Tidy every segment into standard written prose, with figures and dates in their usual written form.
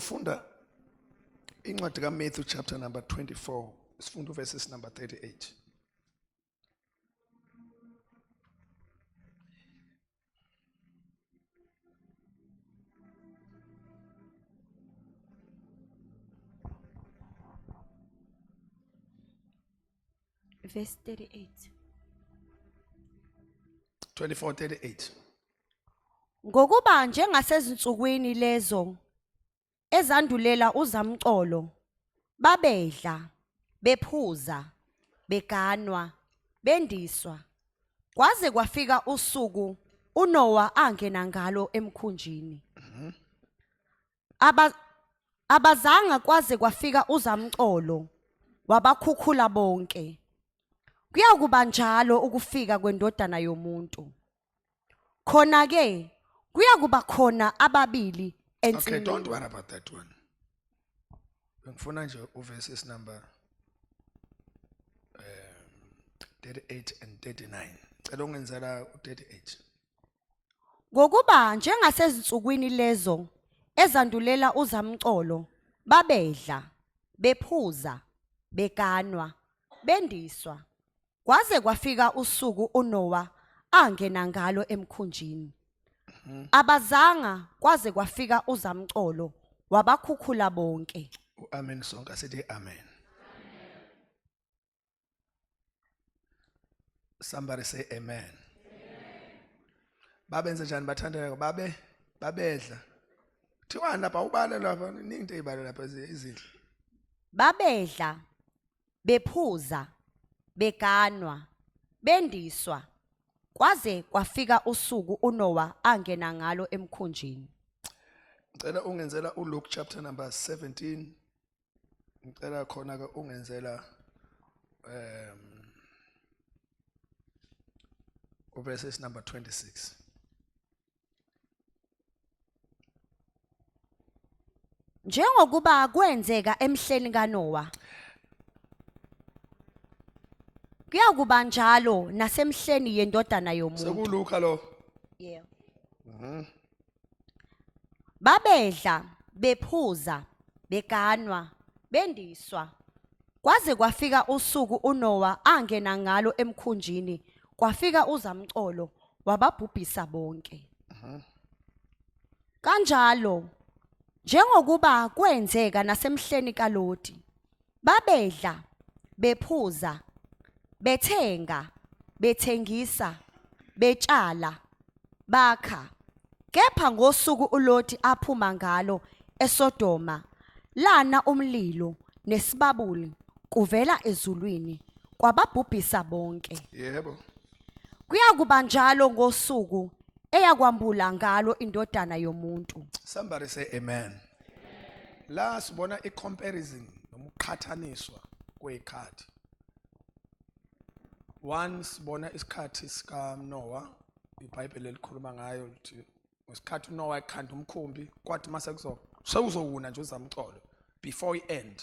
Sizofunda incwadi kaMatthew chapter number 24, sifunda verses number 38. Verse 38. 24:38. Ngokuba njengasezinsukwini lezo ezandulela uzamcolo babedla bephuza beganwa bendiswa kwaze kwafika usuku uNowa angena ngalo emkhunjini. Aba abazanga kwaze kwafika uzamcolo wabakhukhula bonke. Kuyakuba njalo ukufika kwendodana yomuntu. Khona ke kuyakuba khona ababili Okay, ensimini. don't worry about that one. Bengifuna nje uverses number 38 and 39. Cela ungenzela u38. Ngokuba njengasezinsukwini lezo ezandulela uzamcolo babedla bephuza beganwa bendiswa kwaze kwafika usuku uNowa angena ngalo emkhunjini. Abazanga kwaze kwafika uzamcolo wabakhukhula bonke. Amen sonke asithi amen. Somebody say amen. Babenze njani bathandeka babe babedla. Kuthiwani lapha ubale lapha iningi into eyibale lapha izidlo. Babedla bephuza beganwa bendiswa kwaze kwafika usuku uNowa angena ngalo emkhunjini. Ngicela ungenzela uLuke chapter number 17. Ngicela khona ke ungenzela uverses number 26. Njengokuba kwenzeka emhleni kaNowa kuyakuba njalo nasemhleni yendodana yomuntu. SekuLuka lo. Yeah. Babedla, bephuza, beganwa, bendiswa. Kwaze kwafika usuku uNowa angena ngalo emkhunjini, kwafika uzamcolo wababhubhisa bonke. Kanjalo njengokuba kwenzeka nasemhleni kaLoti, babedla, bephuza, bethenga, bethengisa, betshala, bakha. Kepha ngosuku uLoti aphuma ngalo eSodoma, lana umlilo nesibabuli kuvela ezulwini kwababhubhisa bonke. Yebo. Kuyakuba njalo ngosuku eyakwambula ngalo indodana yomuntu. Somebody say amen. La sibona i-comparison noma ukuqhathaniswa kwezikhathi. One sibona isikhathi sika Noah, iBhayibheli elikhuluma ngayo lithi ngesikhathi uNoah ekhanda umkhumbi kwathi mase kuzo sewuzowuna nje uzamcolo before i-end.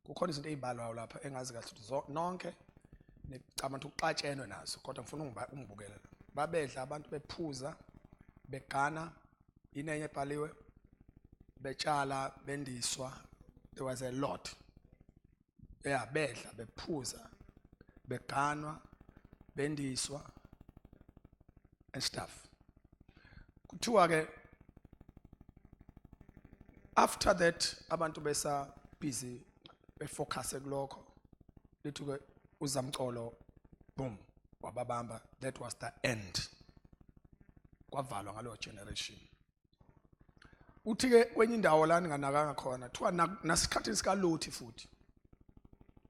Kukhona izinto ezibalwayo lapha engazi kahle ukuthi nonke nicabanga ukuthi kuxatshenwe nazo kodwa ngifuna ungibukele. Babedla abantu bephuza begana inenye ebhaliwe betshala bendiswa, there was a lot. Yeah, bedla bephuza beganwa bendiswa and stuff. Kuthiwa ke after that abantu besa busy befocus kulokho, lithi ke uzamcolo boom wababamba, that was the end, kwavalwa ngalo generation. Uthi ke kwenye indawo la ninganakanga khona kuthiwa nasikhathini sikaLothi futhi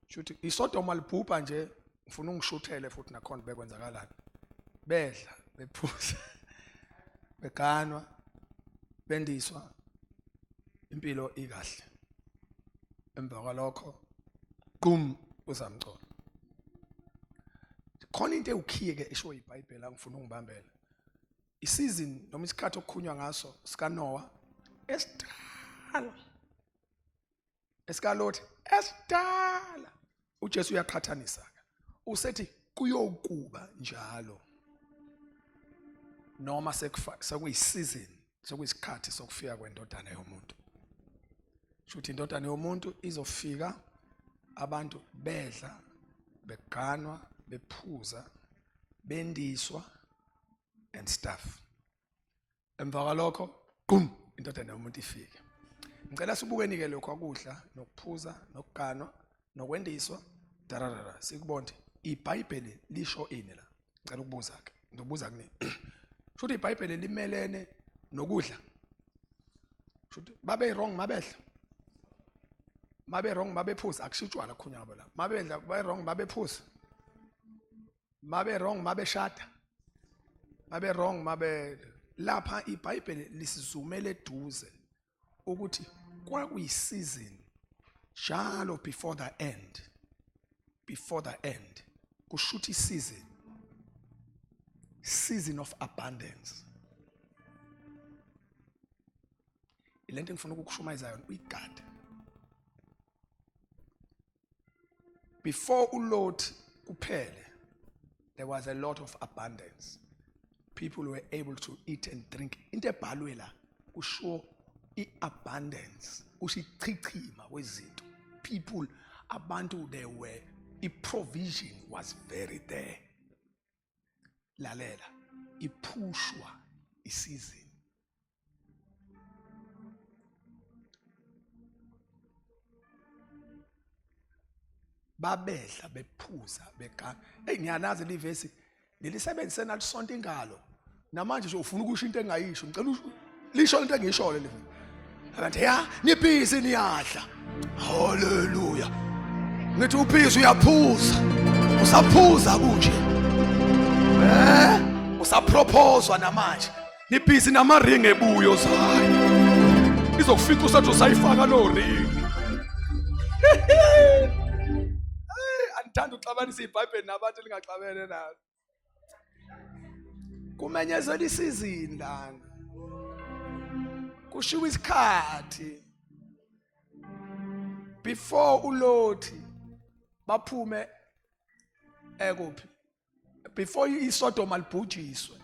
shuthi iSodoma libhubha nje, ngifuna ungishuthele futhi nakhona bekwenzakalani, bedla bephuza beganwa bendiswa, impilo ikahle. Emva kwalokho qum uzamcolo. Khona into ewukhiye ke esho iBhayibheli angifuna ungibambele. Isizini noma isikhathi okukhunywa ngaso sikaNoah esidala, esikaLothi esidala. uJesu uyaqhathanisa ke, usethi kuyokuba njalo noma sekuyisizini, sekuyisikhathi sokufika kwendodana yomuntu. Shuthi indodana yomuntu izofika abantu bedla beganwa bephuza bendiswa and stuff. Emva kwalokho qum indodana yomuntu ifike. Ngicela sibukeni ke lokho akudla nokuphuza nokuganwa nokwendiswa dararara sikubonde iBhayibheli lisho ini la. Ngicela ukubuza ke ngizobuza kunini. Shuthi iBhayibheli limelene nokudla. Shuthi babe wrong mabedla. Mabe wrong mabephuza akushitshwala khunyabo la. Mabedla babe wrong mabephuza. Mabe wrong mabeshada. Mabe wrong mabe lapha iBhayibheli lisizumele eduze ukuthi kwakuyi-season njalo before the end before the end kushuthi season season of abundance ilento engifuna ukukushumayeza yona uyigade before uLot kuphele there was a lot of abundance people were able to eat and drink into ebhalwe la kusho iabundance kusho ichichima kwezinto people abantu they were i-provision was very there lalela iphushwa isizini Babedla bephuza beganga. Hey ngiyalazi livesi nilisebenzise nalisonta ingalo. Namanje nje ufuna ukusho into engayisho. Ngicela lisho into engiyishoyo leli vesi. Abantu ya nibhizi niyadla. Hallelujah. Ngithi ubhizi uyaphuza. Usaphuza kunje. Eh usaproposwa namanje. Nibhizi namaringi ebuyo zayo. Izokufica usathi usayifaka lo ring. Andithanda uxabanisa iBhayibheli nabantu elingaxabene nalo. Kumenyezela isizini lana. Kushiwo isikhathi. Before uLothi baphume ekuphi before iSodoma libhujiswe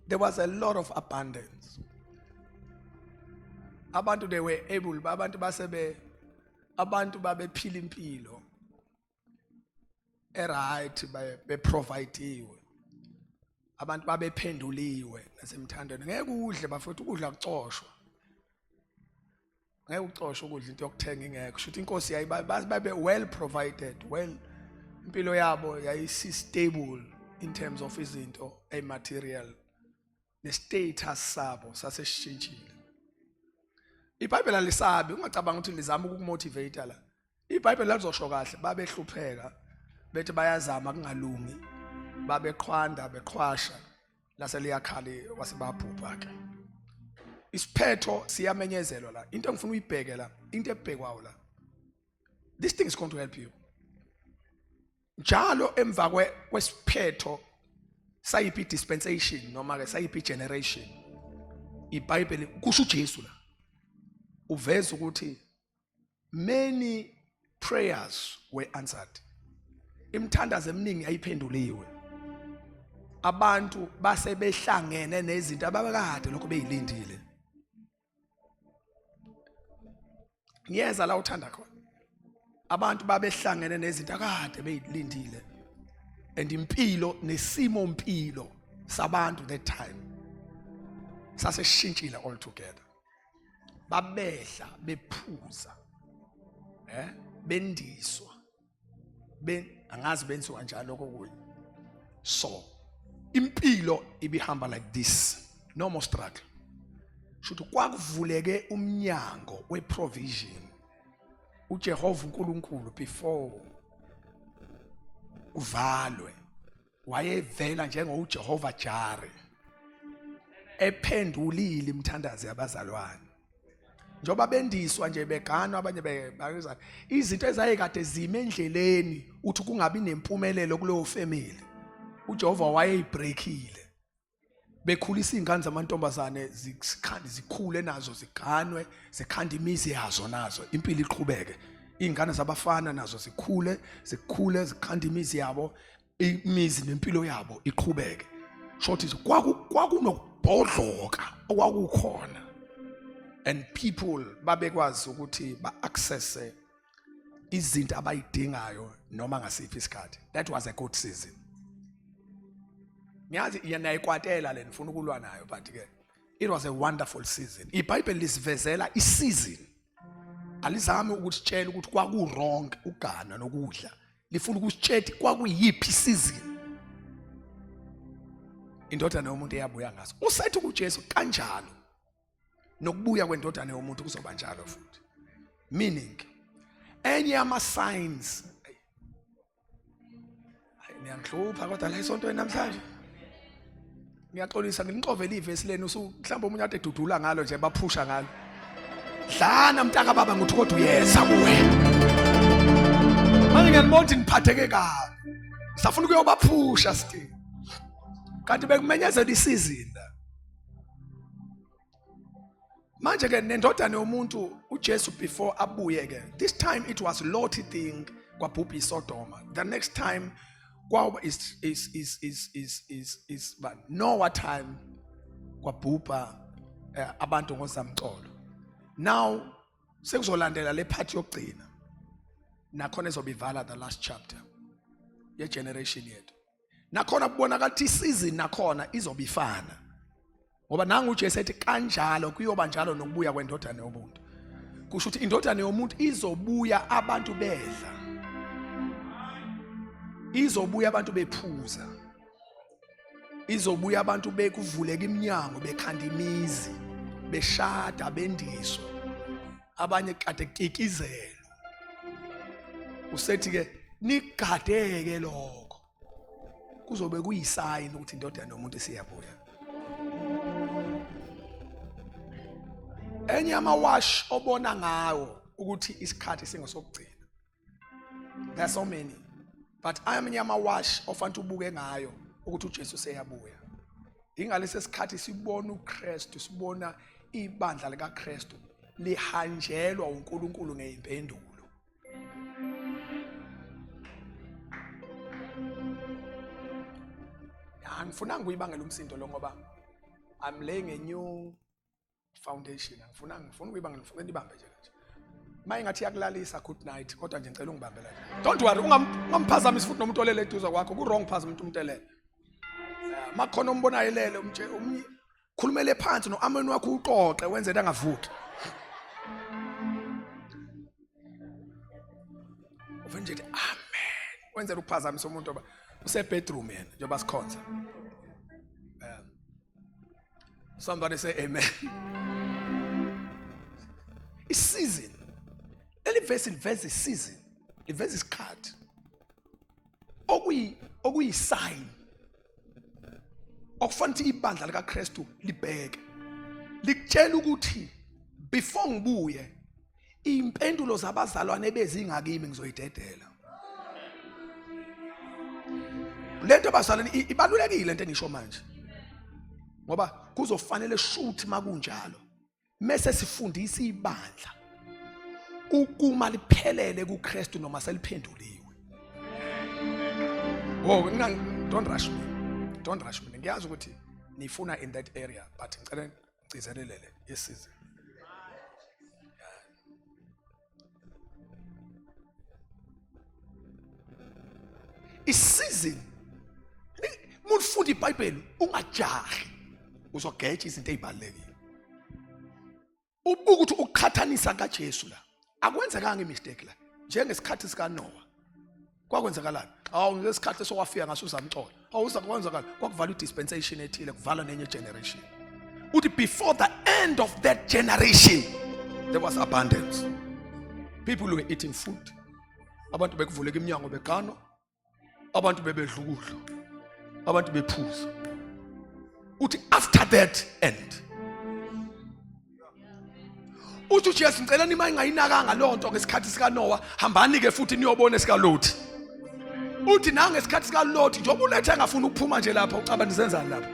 there was a lot of abundance abantu they were able abantu basebe abantu babephila impilo eright beprovidiwe abantu babephenduliwe nasemthandweni ngeke udle bafethu ukudla kucoshwa ngeke ucoshe ukudla into yokuthenga ingekho shuthi inkosi yayibabe well provided well impilo yabo yayisi stable in terms of izinto ematerial nestatus sabo saseshintshile iBhayibheli alisabi ungacabanga ukuthi lizama ukukumotivate la iBhayibheli lalizosho kahle babehlupheka bethi bayazama kungalungi babeqhwanda beqhwasha lase liyakhali wasebabhubha ke isiphetho siyamenyezelwa la into engifuna uyibheke la into ebhekwayo la this thing is going to help you njalo emva kwesiphetho sayiphi dispensation noma ke sayiphi generation iBhayibheli kusho uJesu la uveza ukuthi many prayers were answered imithandazo eminingi yayiphenduliwe abantu base behlangene nezinto ababekade lokho beyilindile ngiyeza la uthanda khona abantu babehlangene nezinto akade beyilindile and impilo nesimo mpilo sabantu that time saseshintshile altogether babedla bephuza eh bendiswa ben angazi benziwa kanjani lokho kuyi so impilo ibihamba like this no more struggle shuthi kwakuvuleke umnyango weprovision uJehova uNkulunkulu before uvalwe wayevela njengoJehova Jare ephendulile imithandazo yabazalwane njengoba bendiswa nje beganwa abanye beza izinto ezayekade zime endleleni uthi kungabi nempumelelo kuleyo family uJehova wayeyibreakile bekhulisa izingane zamantombazane zikhande zikhule nazo ziganwe zikhande imizi yazo nazo impilo iqhubeke izingane zabafana nazo zikhule zikhule zikhande imizi yabo imizi nempilo yabo iqhubeke shothi kwaku kwakunokubhodloka okwakukhona. And people babekwazi ukuthi ba access izinto abayidingayo noma ngasiphi isikhathi. That was a good season. Ngiyazi niyayikwatela le nifuna ukulwa nayo, but ke it was a wonderful season. IBhayibheli lisivezela iseason. Alizami ukusitshela ukuthi kwaku wrong ugana nokudla. Lifuna ukusitshela kwakuyiphi season. Indodana yomuntu eyabuya ngaso. Usethi kuJesu kanjalo. Nokubuya kwendodana yomuntu kuzoba njalo futhi. Meaning enye yama signs, niyangihlupha kodwa la esontweni namhlanje, ngiyaxolisa, nginixovele ivesi lenu, mhlawumbe omunye ade dudula ngalo nje, baphusha ngalo. Dlana mntaka baba, ngithi kodwa uyeza kuwe manje. Ngiyanibona ukuthi niphatheke kabi, safuna ukuyobaphusha still, kanti bekumenyezela isizini la. Manje ke nendodana yomuntu uJesu before abuye ke, this time it was Lot thing, kwabhubha iSodoma. The next time kwaba is but Noah time, kwabhubha abantu ngozamcolo. Now sekuzolandela le part yokugcina, nakhona ezobivala the last chapter ye generation yethu. Nakhona kubonakala ukuthi isizini nakhona izobe ifana, ngoba nangu uJesu ethi kanjalo kuyoba njalo nokubuya kwendodana yomuntu. Kusho ukuthi indodana yomuntu izobuya abantu bedla, izobuya abantu bephuza, izobuya abantu bekuvuleka iminyango, bekhanda imizi, beshada, bendiswa, abanye kade kukikizelwa. Usethi ke nigadeke, lokho kuzobe kuyisayini ukuthi indodana yomuntu isiyabuya. Enye amawash obona ngawo ukuthi isikhathi singesokugcina, there are so many, but amanye amawash ofanele ubuke ngayo ukuthi uJesu seyabuya, ingalesi sikhathi sibona uKristu, sibona ibandla likaKristu lihanjelwa uNkulunkulu ngezimpendulo. Angifunanga ukuyibangela umsindo lo, ngoba I'm laying a new foundation. Angifunanga, ngifuna ukuyibangela, ngifuna ibambe nje kanje. Maye ngathi iyakulalisa, good night, kodwa nje ngicela ungibambela nje. Don't worry, ungamphazamisi futhi nomuntu olele eduze kwakho, ku wrong phazama umuntu elele. Makhona ombonayo elele, umtshe umnye khulumele phansi no amen wakho, uxoxe wenze angavuki. Uvele nje amen, wenzela ukuphazamisa umuntu oba use bedroom yena njengoba sikhonza. Somebody say amen. Iseason, leli verse liveza iseason, liveza isikhathi okuyi sign okufanele ukuthi ibandla likaKristu libheke, likutshela ukuthi before ngibuye, impendulo zabazalwane bezingakimi ngizoyidedela lento. Bazalwane, ibalulekile lento engisho manje, ngoba kuzofanele shuthi makunjalo mese sifundisa ibandla ukuma liphelele kuKristu noma seliphenduliwe. Oh, don't rush me, don't rush me. Ngiyazi ukuthi nifuna in that area, but ngicela ngigcizelelele isize. Isizini, umuntu ufunda iBhayibheli, ungajahi, uzogeja izinto ezibalekile. Ubuka ukuthi ukuqhathanisa kaJesu la akwenzekanga imistake la. Njengesikhathi sikaNoah kwakwenzakalani? Awu, ngesikhathi sokwafika ngaso uzamcolo, awuza kwenzakala, kwakuvala i-dispensation ethile, kuvala nenye generation. Uthi before the end of that generation there was abundance, people were eating food, abantu bekuvuleka iminyango, beganwa, abantu bebedla ukudla, abantu bephuza. Uthi after that end, uthi uJesu, ngicela nima ingayinakanga lonto ngesikhathi sikaNoah, hambani ke futhi niyobona esikaLothi. Uthi nangesikhathi sikaLothi, njengoba ulethe engafuni ukuphuma nje lapha, ucaba nisenzani lapha?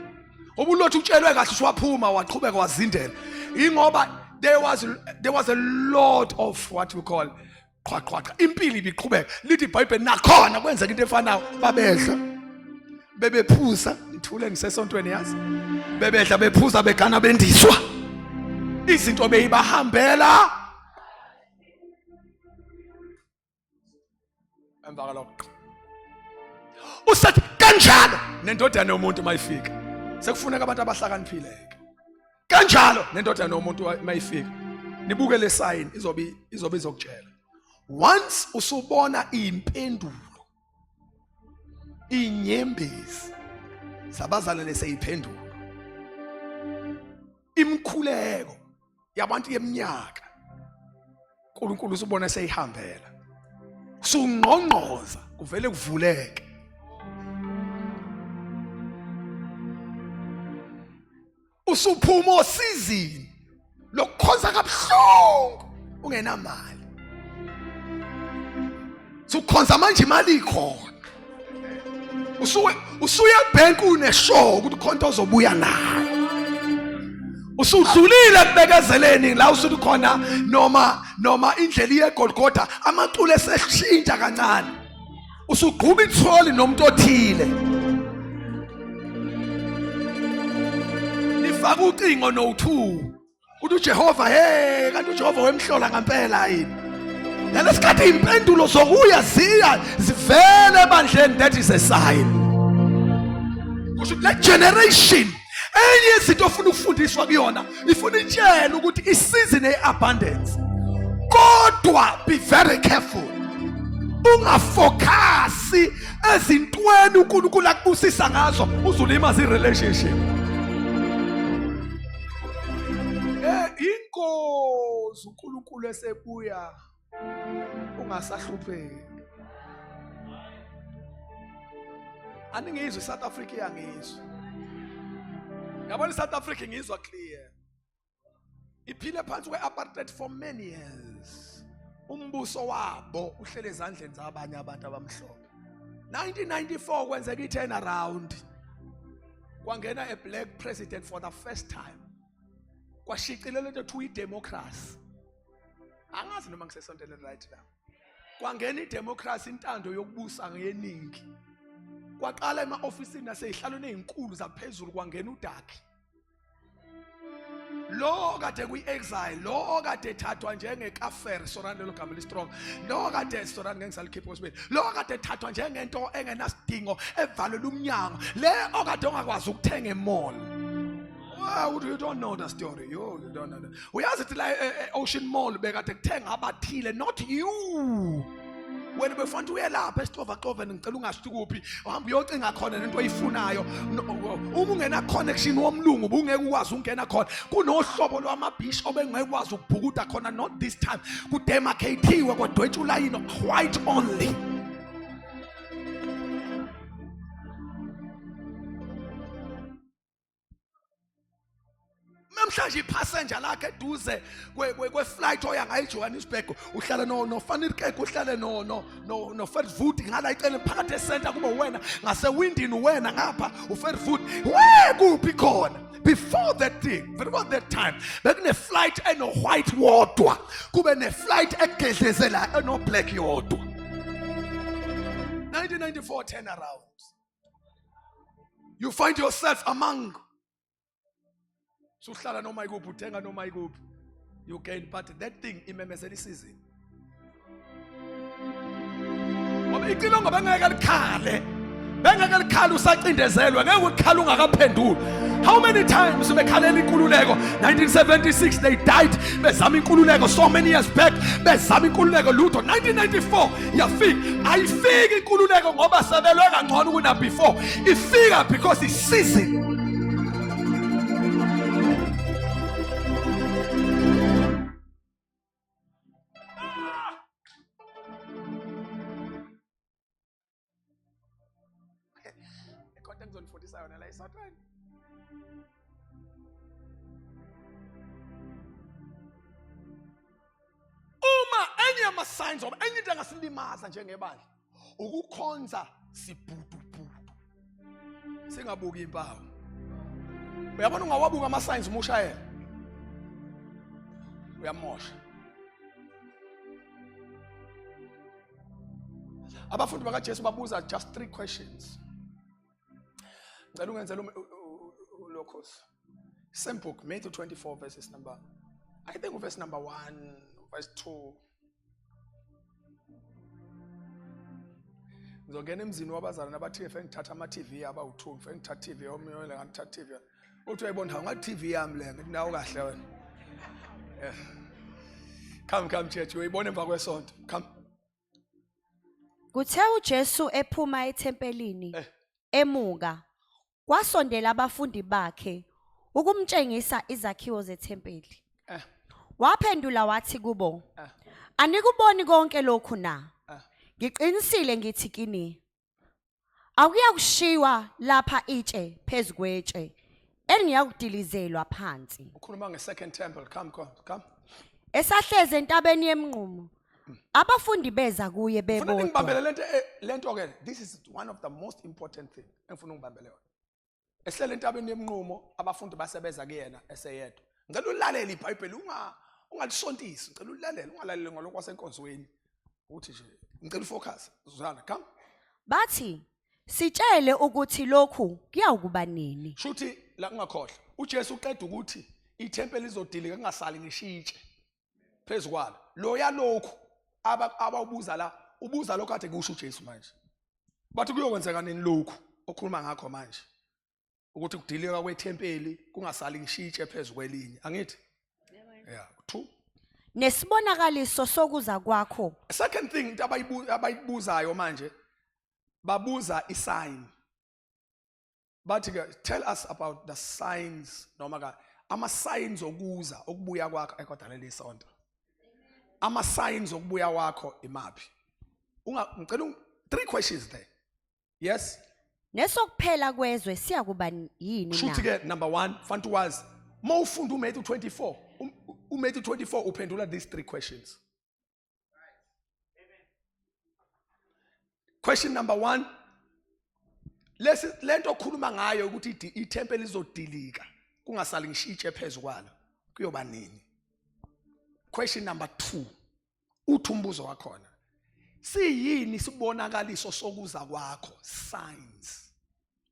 Ngoba uLothi utshelwe kahle, usiwaphuma, waqhubeka wazindela, ingoba there was a lot of what we call qhwaqhwaqa, impilo ibiqhubeka. Lithi iBhayibheli nakhona kwenzeka into efanayo, babedla, bebephuza. Ngithule, ngisesontweni yazi. Bebedla, bephuza, begana, bendiswa. Izinto beyibahambela emva kwalokho. Usathi kanjalo nendodana yomuntu mayifika. Sekufuneka abantu abahlakaniphile ke. Kanjalo nendodana yomuntu mayifika. Nibuke le sign izobe izokutshela. Once usubona impendulo inyembezi zabazalwane seyiphenduka imkhuleko yabantu yeminyaka uNkulunkulu usubona seyihambela usungqongqoza kuvele kuvuleke. Usuphuma osizini lokukhonza kabuhlungu ungenamali, sukhonza manje imali ikhona, usuke usuye ebank uneshow ukuthi khona ozobuya nayo, usudlulile ekubekezeleni la usuthi khona noma indlela iye eGolgotha amaculo eseshintsha kancane, usugquba itholi nomuntu othile, nifaka ucingo no-2 uthi uJehova, hey, kanti uJehova wemhlola ngempela yini? Ngalesikhathi impendulo zokuya ziya zivele ebandleni, that is a sign. Kusho le generation enye izinto ofuna ukufundiswa kuyona ifuna itshele ukuthi isizini ye-abundance, kodwa be very careful, ungafocasi ezintweni uNkulunkulu akubusisa ngazo uzulimaza i-relationship. Ingozi uNkulunkulu esebuya ungasahlupheki. Aningizwe, iSouth Africa iyangizwa. Yabona iSouth Africa ngizwa clear. Iphile phansi kwe-apartheid for many years. Umbuso wabo uhlele ezandleni zabanye abantu abamhlophe. 1994 kwenzeka i-turn around. Kwangena a black president for the first time. Kwashicilela lento ethiwa i-democracy. Angazi noma ngisesontweni right la. Kwangena idemocracy, intando yokubusa ngeningi. Kwaqala ema-ofisini nasey'hlalweni ey'nkulu zaphezulu kwangena udarkie. Lo kade kwi-exile, lo kade ethathwa njengekafer, sorani lelo gama li-strong, lo kade, sorani ngeke ngisalikhipha kwesibili, lo kade ethathwa njengento engenasidingo evalelwe umnyango, le okade ongakwazi ukuthenga emall. Well, you don't know the story. You don't know. Uyazi ukuthi la e-Ocean Mall bekade kuthenga abathile, not you. Wena befanele uye lapha esixovaxoveni, ngicela ungasho kuphi, uhambe uyocinga khona nento oyifunayo. Uma ungena connection womlungu ubungeke ukwazi ukungena khona. Kunohlobo lwamabhishi obengeke ukwazi ukubhukuda khona, not this time. Kudemarcathiwe kwadwetshwa ulayini, white only. Namhlanje ipassenger lakhe eduze kwe-flight oya ngayo eJohannesburg, uhlala no Van Niekerk, uhlale no Verwoerd ngala icele phakathi esenta, kube wena ngasewindini, wena ngapha uVerwoerd, we kuphi khona. Before that thing, before that time, bekune flight eno white wodwa, kube ne flight egedlezela eno black yodwa. 1994 turn around, you find yourself among, suhlala noma ikuphi, uthenga noma ikuphi, you gain, but that thing imemezela isizini, ngoba icilongo bengeke likhale, bengeke likhale usacindezelwe, ngeke ukhale ungakaphenduli. How many times bekhalela inkululeko? 1976 they died bezama inkululeko, so many years back bezama inkululeko, lutho. 1994 yafika. Ayifiki inkululeko ngoba sebelwe kangcono kuna before, ifika because isizini. Kodwa ngizonifundisa yona la esontweni. Uma enye yama-signs ngoba enye into engasilimaza njengebandla ukukhonza sibhudubhudu, singabuki impawu. Uyabona, ungawabuka ama-signs uma ushayela uyamosha. Abafundi bakaJesu babuza just three questions. Ngicela ungenzele lokho, same book, Matthew 24 verses number I think verse number 1, verse 2. Ngizongena emzini wabazalwane abathi ngifike ngithatha ama-TV abawu-2, ngifike ngithatha TV omunye wena ngithatha TV. Uthi uyayibona hawu ngathi TV yami le, ngithi nawo kahle wena. Yeah. Come come church, uyayibona emva kwesonto. Come. Kuthe uJesu ephuma ethempelini Eh. emuka kwasondela abafundi bakhe ukumtshengisa izakhiwo zethempeli. Eh. Waphendula wathi kubo, Eh. Anikuboni konke lokhu na? Eh. Ngiqinisile ngithi kini, akuyakushiywa lapha itshe phezu kwetshe elingeyakudilizelwa phansi. Ukhuluma nge-second temple. Come, come, come. Esahlezi entabeni yemnqumo, abafundi beza kuye Ngifuna bebodwa. ningibambele lento lento ke. This is one of the most important thing engifuna ungibambele yona. Ehlele entabeni yemnqumo, abafundi basebeza kuyena eseyedwa. Ngicela ulalele iBhayibheli, ungalisontisi. Ngicela ulalele, ungalaleli ngolokho kwasenkonzweni. Uthi nje ngicela ufocus. Zwana, come. Bathi, sitshele ukuthi lokhu kuyawukuba nini. Shuthi la ungakhohlwa. uJesu uqeda ukuthi ithempeli lizodilika kungasali ngisho itshe phezu kwalo. Lo yalokhu abawubuza la, ubuza lokho kade kusho uJesu manje. Bathi kuyokwenzeka nini lokhu okhuluma ngakho manje? Ukuthi kudilika kwethempeli kungasali ngisho itshe phezu kwelinye. Angithi? Yeah, 2. Nesibonakaliso sokuza kwakho. Second thing into abayibuzayo manje, babuza isign. Bathi ke tell us about the signs, noma ka ama signs okuza okubuya kwakho ekodwa leli sonto. Ama signs okubuya kwakho imaphi? Unga ngicela 3 questions there. Yes. Nesokuphela kwezwe siyakuba yini na? Shuthi ke number 1, fantu wazi mawufunda uMatthew 24, uMatthew 24 uphendula these 3 questions. Question number 1, lesi lento okhuluma ngayo ukuthi ithempeli lizodilika kungasali ngisho itshe phezu kwalo, kuyoba nini? Question number 2, uthi umbuzo wakhona, siyini isibonakaliso sokuza kwakho? Signs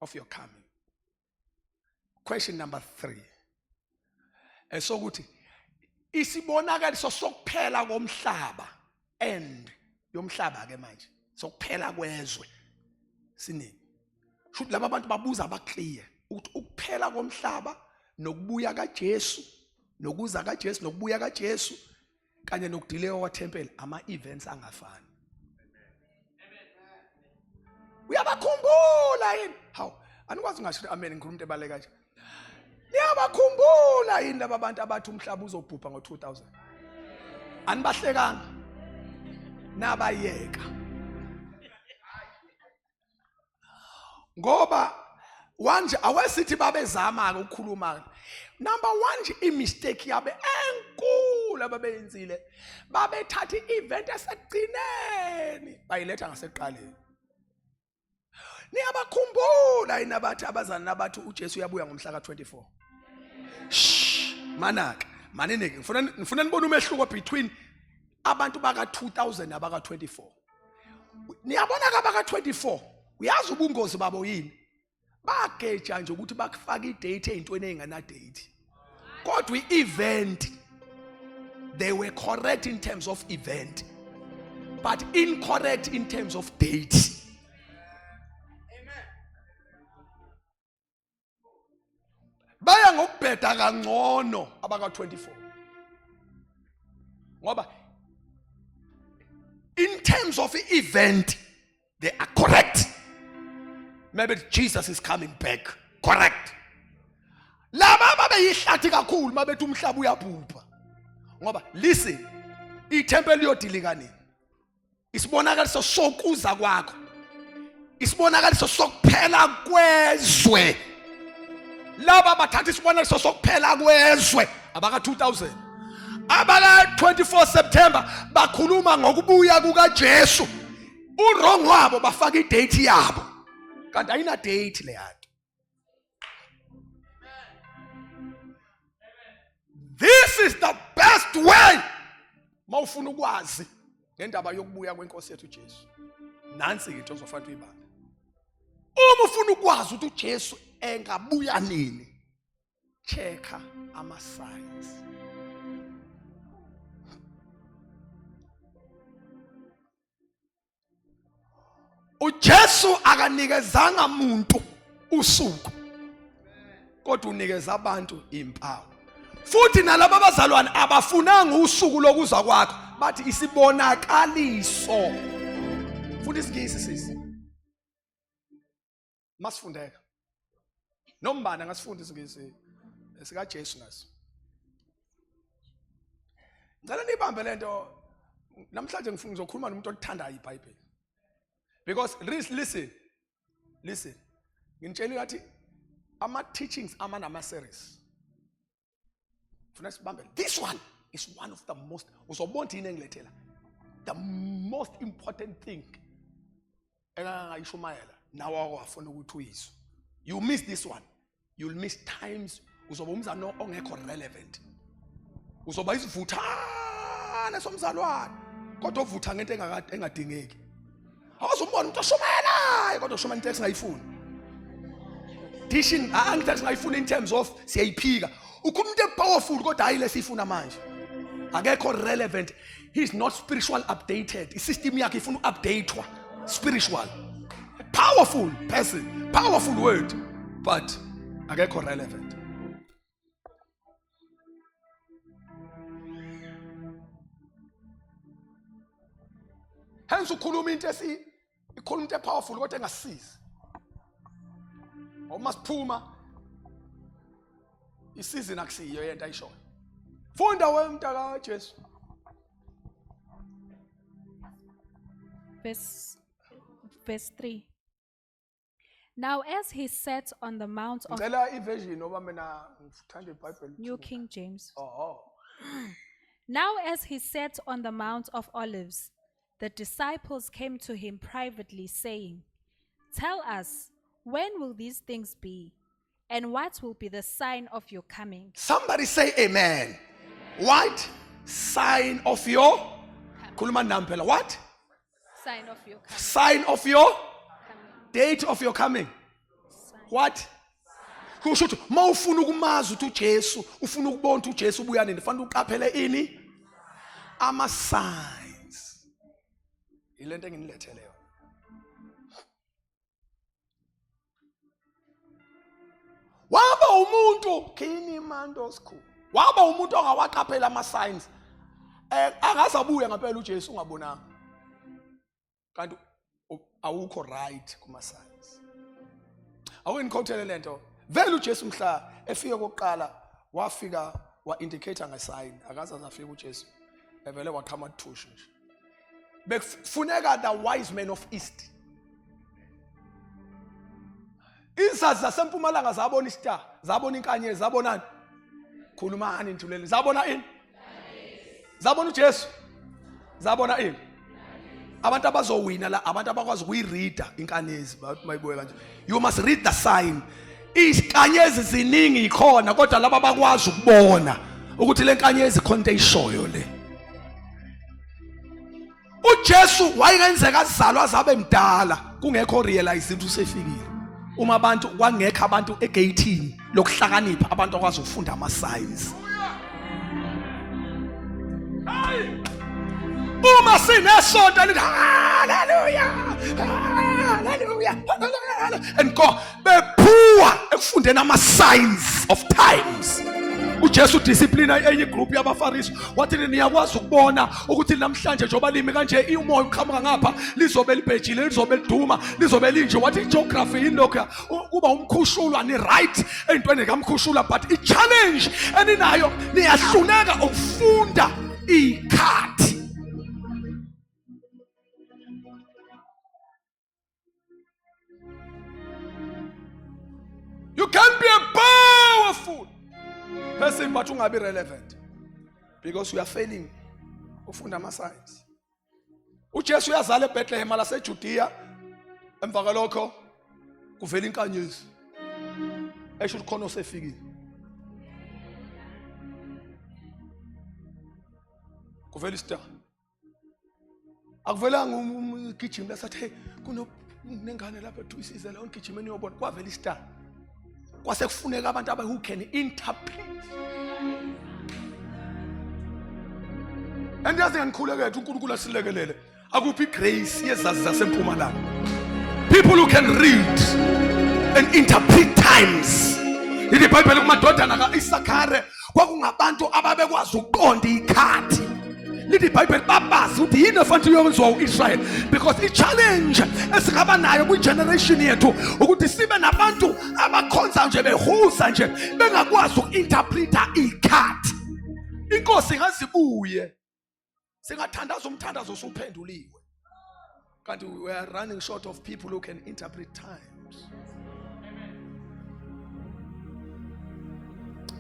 of your coming. Question number 3, esokuthi isibonakaliso sokuphela komhlaba, end yomhlaba ke manje, sokuphela kwezwe sinini? Shuthi laba bantu babuza abaclear ukuthi ukuphela komhlaba nokubuya kaJesu, nokuza kaJesu nokubuya kaJesu kanye nokudileka kwathempeli, ama events angafani. Uyabakhumbula yini? Hawu, anikwazi ungasho amen, ngikhuluma into ebaleka nje. Niyabakhumbula yini laba bantu abathi umhlaba uzobhubha ngo-2000? Anibahlekanga, nabayeka. Ngoba wanje awesithi babezama ke ukukhuluma. Number 1 nje imistake yabe enkulu ababeyenzile, babethatha i-event esekugcineni bayiletha ngasekuqaleni. Niyabakhumbula yini abathi abazana nabathi uJesu uyabuya ngomhla ka-24? Shh, manake, maninike, ngifuna nibone umehluko between abantu baka-2000 nabaka-24. Niyabona ke abaka-24, uyazi ubungozi babo yini? Bageja nje ukuthi bakufake idate ey'ntweni ey'ngana date. Kodwa i-event, they were correct in terms of event, but incorrect in terms of date. Amen. Baya ngokubheda kangcono abaka-24, ngoba in terms of event they are correct. Maybe Jesus is coming back, correct. Laba babeyihlathi kakhulu mabethi umhlaba uyabhubha, ngoba listen, ithempeli liyodilika nini? Isibonakaliso sokuza kwakho, isibonakaliso sokuphela kwezwe. Laba bathatha isibonakaliso sokuphela kwezwe abaka 2000, abaka 24 September bakhuluma ngokubuya kukaJesu. Urong wabo bafaka idate yabo, kanti ayina date leyanto. This is the best way mawufuna ukwazi ngendaba yokubuya kwenkosi yethu uJesu. Nansi into ozofanele uyibambe. Uma ufuna ukwazi ukuthi uJesu engabuya nini, checka ama signs. uJesu akanikezanga muntu usuku kodwa unikeza abantu impawu futhi nalaba bazalwane abafunanga usuku lokuza kwakho bathi isibonakaliso futhi isingisi sisi masifundeka nombani angasifunda isingisi sikaJesu naso ngicela nibambe lento namhlanje ngifuna ngizokhuluma nomuntu olithandayo iBhayibheli because listen listen nginitshela ngathi ama teachings amanama series funa sibambe this one is one of the most uzobona yini engilethela the most important thing engangayishumayela nawe wafuna ukuthi uyizwe you miss this one you'll miss times uzoba umzano ongekho relevant uzoba isivuthane somzalwane kodwa ovutha ngento engadingeki awuzumbona umuntu oshumayelayo kodwa ushumayela into esingayifuni dishing angithi esingayifuni in terms of siyayiphika ukhuluma into epowerful kodwa hayi lesiyifuna manje akekho relevant he is not spiritual updated isystem yakhe ifuna uupdatewa spiritual powerful person powerful word but akekho relevant Hence ukhuluma into esi ikhuluma into epowerful kodwa engasisizi. Uma siphuma isizini akusiyo yento ayishoyo. Funda we mntaka Jesu. Verse 3. Now as he sat on the mount of Ngicela iversion ngoba mina ngithanda iBhayibheli. New King James. Oh. Now as he sat on the Mount of Olives, the disciples came to him privately, saying, Tell us, when will these things be? And what will be the sign of your coming? Somebody say amen. What? Sign of your Khuluma nami phela. What? Sign of your coming. Sign of your Coming. date of your coming. Sign. What? Kusho ukuthi mawufuna ukumazi ukuthi uJesu, ufuna ukubona ukuthi uJesu ubuya nini, fanele uqaphele ini? Ama signs. Ilento enginilethele yona. Waba umuntu kini mando sikhulu. Waba umuntu ongawaqaphela ama signs. Eh angazabuya ngempela uJesu ungabonanga. Kanti awukho right kuma signs. Awuyingikhotshele lento. Vele uJesu mhla efika kokuqala wafika wa indicator nge sign akaze afika uJesu. Evele waqhama thushu nje. Bekufuneka the wise men of east. Izazi zasempumalanga zabona istar, zabona inkanyezi, zabonani? Khulumani nithulele. Zabona ini? Zabona uJesu. Zabona ini? Abantu abazowina la abantu abakwazi ukuyireada inkanyezi bathi mayibuye kanje. You must read the sign. Izinkanyezi ziningi ikhona kodwa laba bakwazi ukubona ukuthi lenkanyezi khona into eyishoyo le. uJesu wayengenzeka azalwa azabe mdala kungekho realize ukuthi usefikile uma abantu kwangekho abantu egateini lokuhlakanipha abantu akwazi ukufunda ama signs uma sinesonto lithi haleluya haleluya and go bephuwa ekufundeni ama signs of times uJesu discipline enye group yabaFarisi wathi niyakwazi ukubona ukuthi namhlanje njengoba limi kanje umoya uqhamuka ngapha lizobe libhejile lizobe liduma lizobe linje wathi igeography yini lokho kuba umkhushulwa ni right eyintweni kamkhushulwa but i challenge eninayo niyahluleka ukufunda ikhathi You can be a powerful person but ungabi relevant because you are failing ufunda ama science. uJesu uyazala eBethlehem laseJudea emva kwalokho kuvela inkanyezi esho ukuthi khona osefikile. Kuvela istar. Akuvelanga umgijimi lasathi hey kunengane lapha ethu isize la ungijime niyobona kwavela istar. Kwase kufuneka abantu aba who can interpret. And yazi ngikhulekethe uNkulunkulu asilekelele. Akuphi grace yezazi zasempumalanga. People who can read and interpret times. Lithi iBhayibheli kumadodana ka-Isakare kwakungabantu ababekwazi ukuqonda ikhathi. Lithi iBhayibheli babazi ukuthi yini efanele iyokwenziwa u-Israyeli, because i-challenge esingaba nayo kwi-generation yethu ukuthi sibe nabantu abakhonza nje behuza nje bengakwazi uku-interpreta ikhathi. Inkosi ingazibuye singathandaza umthandazo usuphenduliwe, kanti we are running short of people who can interpret times.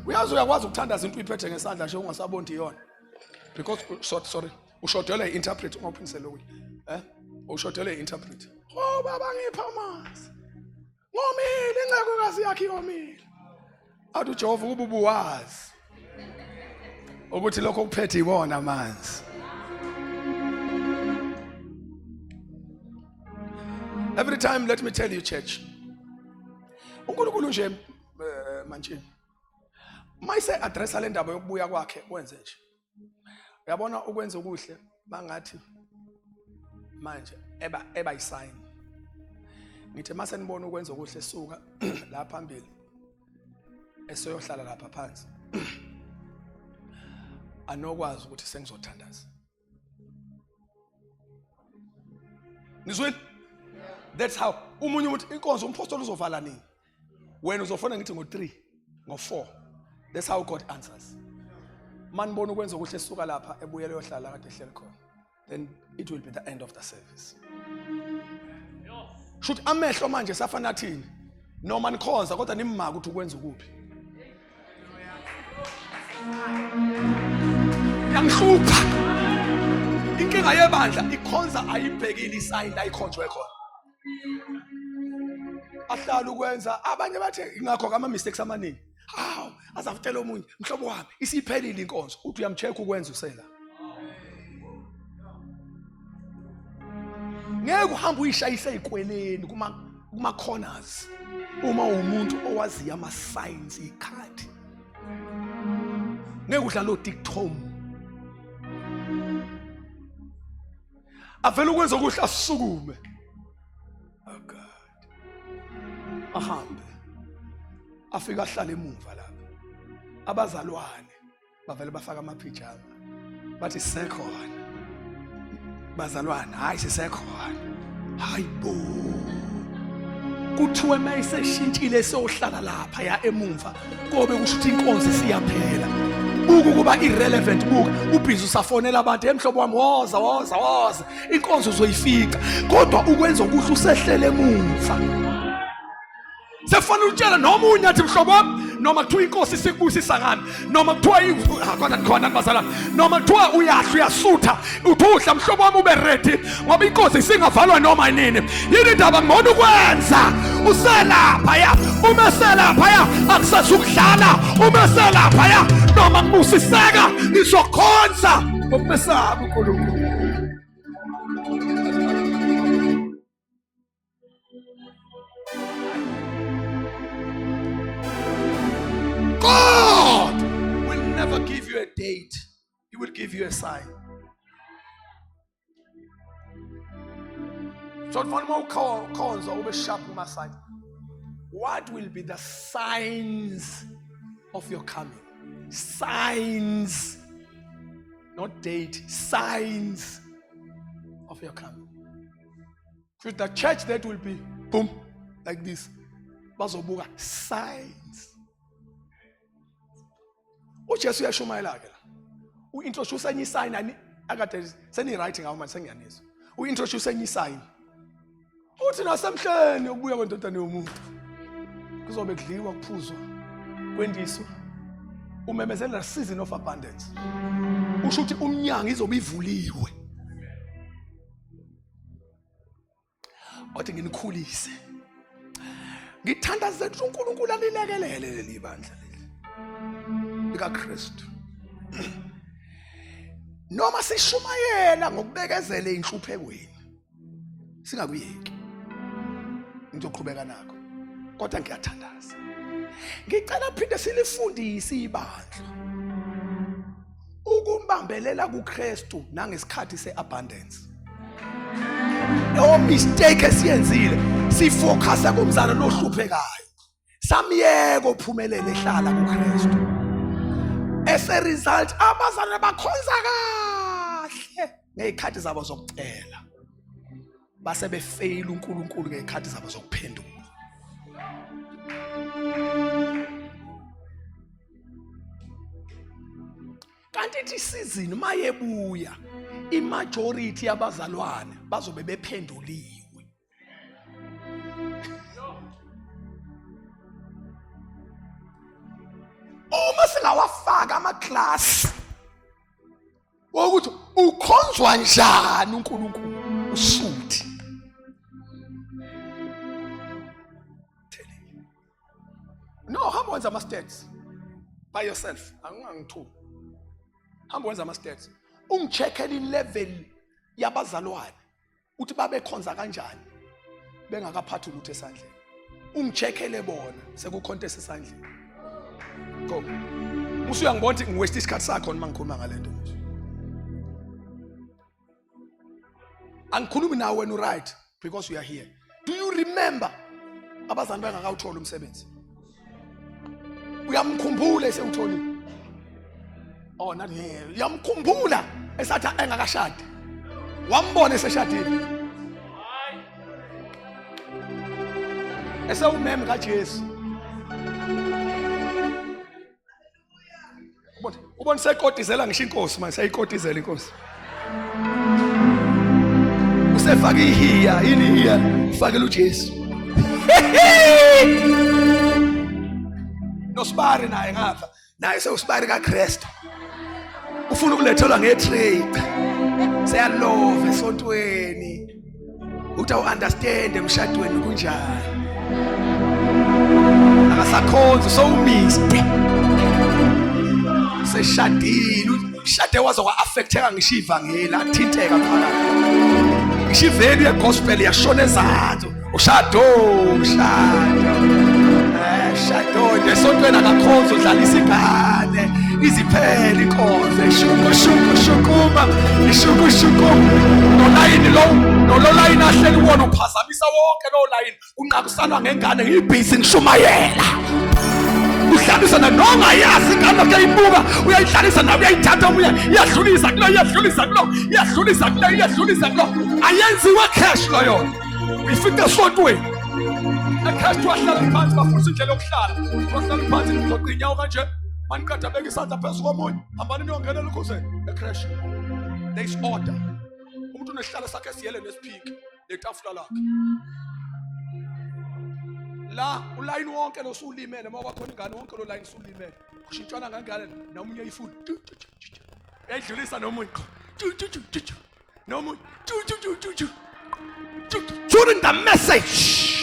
Uyazi uyakwazi ukuthandaza into uyiphethe ngesandla nje ungasaboni iyona, because sorry ushodelwe i-interpret, ungawuphinisele okuyi ushodelwe i-interpret. Oh baba ngipha amanzi, ngomile, incekukazi yakhe yomile. Athi uJehova ukuba ubuwazi ukuthi lokho kuphethe ibona amanzi. Every time, let me tell you, church, uNkulunkulu nje manje mayise addressa le ndaba yokubuya kwakhe wenze nje, uyabona ukwenza okuhle bangathi manje eba yisign. Ngithi mase nibona ukwenza okuhle suka la phambili esoyohlala lapha phansi, anokwazi ukuthi sengizothandaza. Nizwile? That's how umunye umuntu inkonzo umpostoli uzovala nini, wena uzofona ngithi ngo3 ngo4. That's how God answers. Manibona ukwenza okuhle suka lapha ebuyele yohlala kade ehleli khona, then it will be the end of the service. Shuthi amehlo manje safana thini noma nikhonza kodwa nimaka ukuthi ukwenza ukuphi. Yangihlupha inkinga yebandla, ikhonza ayibhekile isayini la ikhonjwe khona, ahlala ukwenza. Abanye bathe ingakho ama mistakes amaningi. Hawu, azavutela omunye mhlobo wami, isiphelile inkonzo, uthi uyamcheck ukwenza usela. Ngeke uhambe uyishayise ezikweleni kuma corners uma umuntu owaziyo ama signs ikhadi. Ngeke udlale o TikTok. Avela ukwenza okuhle asukume. Oh God. Ahambe. Afika ahlale emuva lapha. Abazalwane bavele bafaka amaphijama bathi sisekhona bazalwane, hayi sisekhona. Hayibo, kuthiwe mayiseshintshile seyohlala lapha ya emumva, kobe kusho ukuthi inkonzo isiyaphela. Buka ukuba irrelevant, buka ubhizi usafonela abantu, emhlobo wami woza woza woza, inkonzo uzoyifica, kodwa ukwenza okuhle usehlele emuva. Sekufanele utshele noma unyathi mhlobo wami, noma kuthiwa inkosi isikubusisa ngani, noma kuthiwa khona khona bazalwane, noma kuthiwa uyahla uyasutha, uthi udla mhlobo wami ube ready ngoba inkosi isingavalwa noma nini. Yini indaba ngcono ukwenza uselapha ya, uma selapha ya akusasukudlala, uma selapha ya noma ngibusiseka ngizokhonza ngokumesaba uNkulunkulu. God will never give you a date. He will give you a sign. So uma ukhonza ube sharp kuma sign. What will be the signs of your coming? Signs, not date, signs of your coming. With the church that will be boom like this, bazobuka signs. uJesu uyashumayela ke la, uintroduce enye sign ani akade seni right ngawo manje sengiyanizwa. Uintroduce enye sign, uthi nasemhleni ukubuya kwendodana yomuntu kuzobe kudliwa kuphuzwa kwendiswa. Umemezela season of abundance, usho ukuthi umnyango izobe ivuliwe. Othi nginikhulise, ngithandazela ukuthi uNkulunkulu alilekelele leli bandla leli likaKristu, noma sishumayela ngokubekezela einhluphekweni, singakuyeki, ngizoqhubeka nakho, kodwa ngiyathandaza, ngicela phinde silifundise ibandla ukumbambelela kuKristu nangesikhathi seabundance. Leyo mistake esiyenzile, sifocusa kumzalwane ohluphekayo, samyeka ophumelele ehlala kuKristu. As a result, abazalwane bakhonza kahle ngezikhathi zabo zokucela, base befeyila uNkulunkulu ngezikhathi zabo zokuphenduka. Kanti ithi season mayebuya, imajority yabazalwane bazobe bephenduliwe. Uma singawafaka ama-class wokuthi ukhonzwa njani uNkulunkulu usuthi, no, hamba wenza ama-stats by yourself, angingangithumi, hamba wenza ama-stats, ungi-check-ele i-level yabazalwane uthi babekhonza kanjani bengakaphathi lutho esandleni, ungi-check-ele bona sekukhonto esesandleni. Go, usuyangibona ukuthi ngi-waste isikhathi sakho noma ngikhuluma ngale nto. Angikhulumi nawe wena, right, because you are here. Do you remember abazali bengakawutholi umsebenzi? Uyamkhumbula esewutholile? Oh, not here. Uyamkhumbula esathi engakashadi? Wambona eseshadile, esewumeme kaJesu? Ubona sekotizela ngisho inkosi manje, seyikotizela inkosi, usefaka ihiya. Yini ihiya? Ufakela uJesu. Nosibari naye ngapha, naye sewusibari kaKristu, ufuna ukulethelwa nge-tray, seyalova esontweni, uthi awu-understand emshadweni kunjani, akasakhonzi, sowumiste, seshadile, ushade waze wa-affecteka ngisho ivangeli, athinteka phakathi, ngisho i-value ye-gospel yashona ezansi. Ushado, ushado, shado nje esontweni akakhonzi, udlalisa ingane iziphele inkonzo, ishuku shuku shukuma, ishuku shuku nolayini lo, nolo layini ahleli kuwona uphazamisa wonke lo layini, unqakusanwa ngengane, ngibhizi ngishumayela, udlalisa na nongayazi ingane lokho eyibuka, uyayidlalisa nawe, uyayithatha omunye, iyadlulisa kulo, iyadlulisa kulo, iyadlulisa kulo, iyadlulisa kulo. Ayenziwe cash loyo, uyifica esontweni e-cash. Wahlala phansi, bafundisa indlela yokuhlala, wahlala phansi, nigoqa iy'nyawo kanje, maniqeda beka isandla phezu komunye, hambani niyongenela ukuze e-creche. There is order. Umuntu unesihlalo sakhe esiyele nesi-pink netafula lakhe la, ulayini wonke lo sulimele. Uma kwakhona ingane, wonke lo layini sulimele, kushintshwana ngangane, nomunye ifuni uyayidlulisa, nomunye nomunye during the message.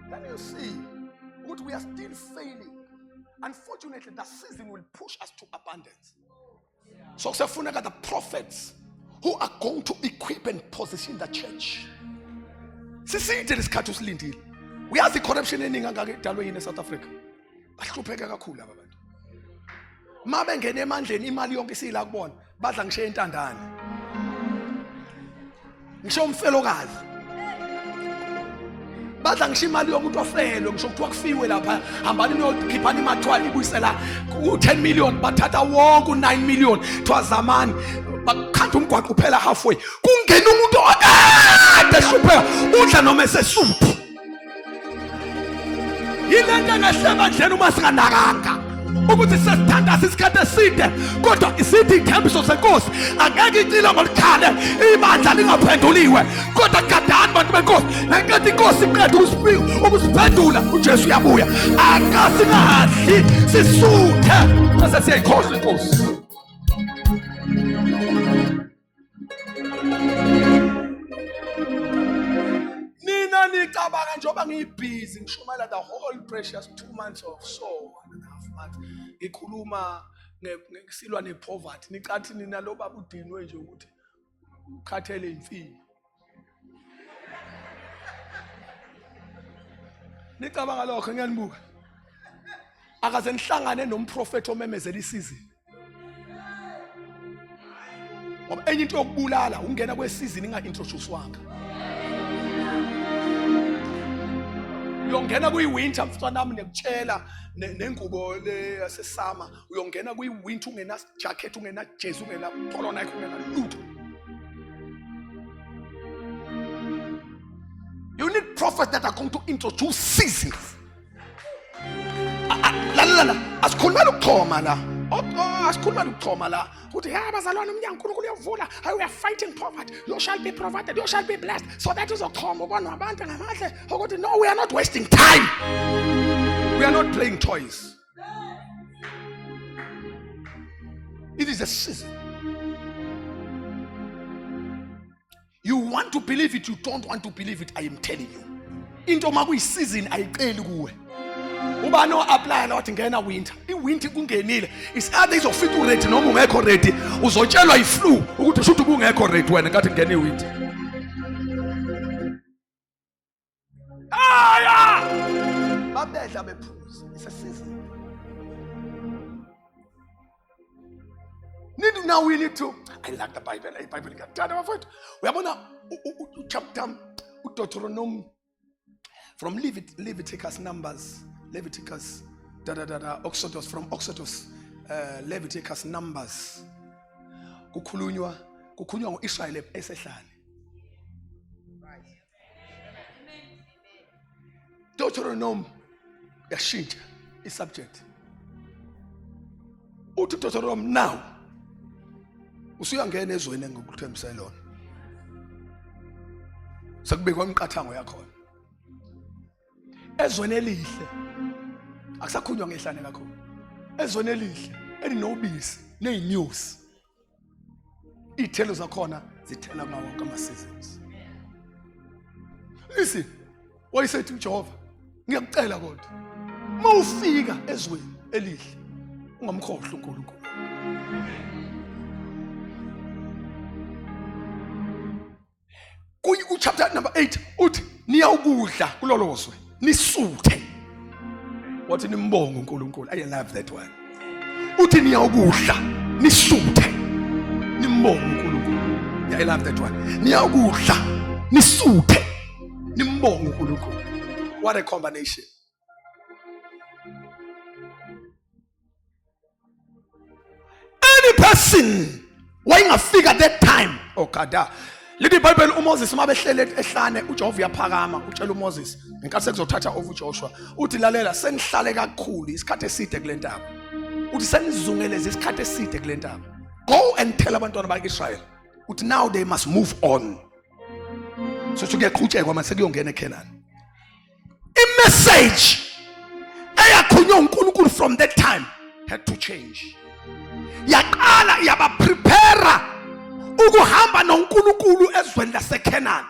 Then you see what we are still failing. Unfortunately, the season will push us to abundance. So kusefuneka the prophets who are going to equip and position the church. Siside lesikhathi usilindile. Uyazi i-corruption eningi angaka idalwe yini eSouth Africa? Bahlupheke kakhulu laba bantu. Ma bengena emandleni, imali yonke isila kubona, badla ngisho intandane. Ngisho umfelokazi. Badla ngisho imali yomuntu ofelwe, ngisho kuthiwa kufiwe lapha, hambani niyokhiphani imathwala ibuyisela u-10 million, bathatha wonke u-9 million, kuthiwa zamani, bakhanda umgwaqo uphela halfway, kungena umuntu okade ehlupheka, udla noma esesuphu. Yile nto engehle ebandleni uma singanakanga ukuthi sesithandaza isikhathi eside, kodwa isithi ithembiso senkosi angeke icile ngolukhale ibandla lingaphenduliwe. Kodwa gadani bantu benkosi, ngenkathi inkosi iqeda ukusiphendula, uJesu uyabuya, akasingadli sisuthe bese siyayikhohlwa inkosi. Nina nicabanga njengoba ngiyibhizi ngishumayela the whole precious 2 months or so, 1.5 months, ngikhuluma ngisilwa ne-poverty, nicathi nina lo baba udinwe nje ukuthi ukhathele imfino. Nicabanga lokho, ngiyanibuka. Akaze nihlangane nomprofeti omemezela isizini. Ngoba enye into yokubulala ungena kwesizini inga-introduce-wanga. Uyongena kuyi-winter mfana nekutshela nengubo le yasesama, uyongena kuyi-winter ungena jacket, ungena jezi, ungena polo Nike, ungena lutho. You need prophets that are going to introduce seasons. Lalela, asikhulumela ukuchoma la. Asikhulumela ukuchoma la. Uthi ya bazalwane, umnyango uNkulunkulu uyavula. Hayi, we are fighting poverty. You shall be provided, you shall be blessed. So that uzochoma ubona abantu ngamahle ukuthi no, we are not wasting time. We are not playing toys. It is a season. You want to believe it, you don't want to believe it, I am telling you. Into makuyi-season ayiceli kuwe. Ubani o-applya la wathi ngena winter? I-winter kungenile. It's either izofika uready noma ungekho ready. Uzotshelwa i-flu ukuthi shuthi ubungekho ready wena nkathi kungena i-winter. Aya! Babedla bephuza. It's a season. Need now we need to. I like the Bible. IBhayibheli ngiyakuthanda bafowethu. Uyabona chapter uDeuteronomy from Leviticus, Numbers, Leviticus, da da da da, Exodus, from Exodus, Leviticus, Numbers. Kukhulunywa ngoIsrael esehlane. Deuteronomy yashintsha isubject. Uthi Deuteronomy, now usuyangena ezweni engikuthembise lona. Sekubekwa imiqathango yakhona. Ezweni elihle, akusakhulunywa ngehlane kakhulu. Ezweni elihle elinobisi nezinyosi. Iy'thelo zakhona zithela ngawo wonke ama-seasons. Listen, wayesethi uJehova, ngiyakucela kodwa uma ufika ezweni elihle ungamkhohlwa uNkulunkulu. Ku-chapter number 8 uthi niyawukudla kulolo zwe nisuthe, wathi nimbonge uNkulunkulu. I love that one. Uthi niyawukudla nisuthe nimbonge uNkulunkulu. Yeah, I love that one. Niyawukudla nisuthe nimbonge uNkulunkulu. What a combination. Any person wayengafika that time, oh God, lithi iBhayibheli uMoses uma behlele ehlane, uJehova uyaphakama, utshela uMoses ngenkathi sekuzothatha over uJoshua, uthi lalela, senihlale kakhulu isikhathi eside kule ntaba. Uthi senizungeleze isikhathi eside kule ntaba. Go and tell abantwana bakwa-Israel uthi now they must move on. So kuyaqhutshekwa mase kuyongena eKhenani. I-message eyakhulunywa uNkulunkulu from that time had to change. Yaqala yabaprepare ukuhamba noNkulunkulu ezweni laseKhenani.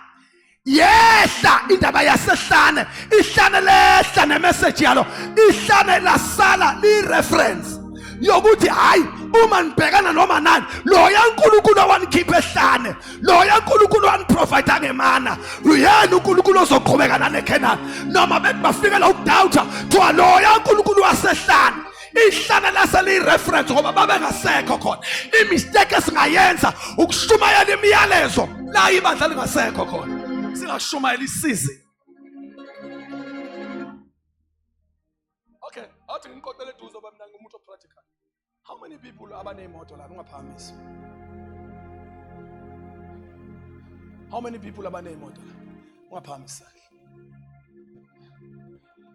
Yehla indaba yasehlane, ihlane lehla nemessage yalo, ihlane lasala li-reference yokuthi hayi, uma nibhekana noma nani, loya uNkulunkulu owanikhipha ehlane, loya uNkulunkulu waniprovide ngemana, uyena uNkulunkulu ozoqhubeka naneKhenani. Noma bethi bafikela ukudoubta, kuthiwa loya uNkulunkulu wasehlane. Ihlane lase liyi-reference ngoba babengasekho khona. Imistake esingayenza ukushumayela imiyalezo la ibandla lingasekho khona, singashumayela isizini. Okay, athi ngiqoqele eduze ngoba mina ngumuntu opractical. How many people abaneyimoto la? Ungaphakamisi. How many people abaneyimoto la? Ungaphakamisi isandla.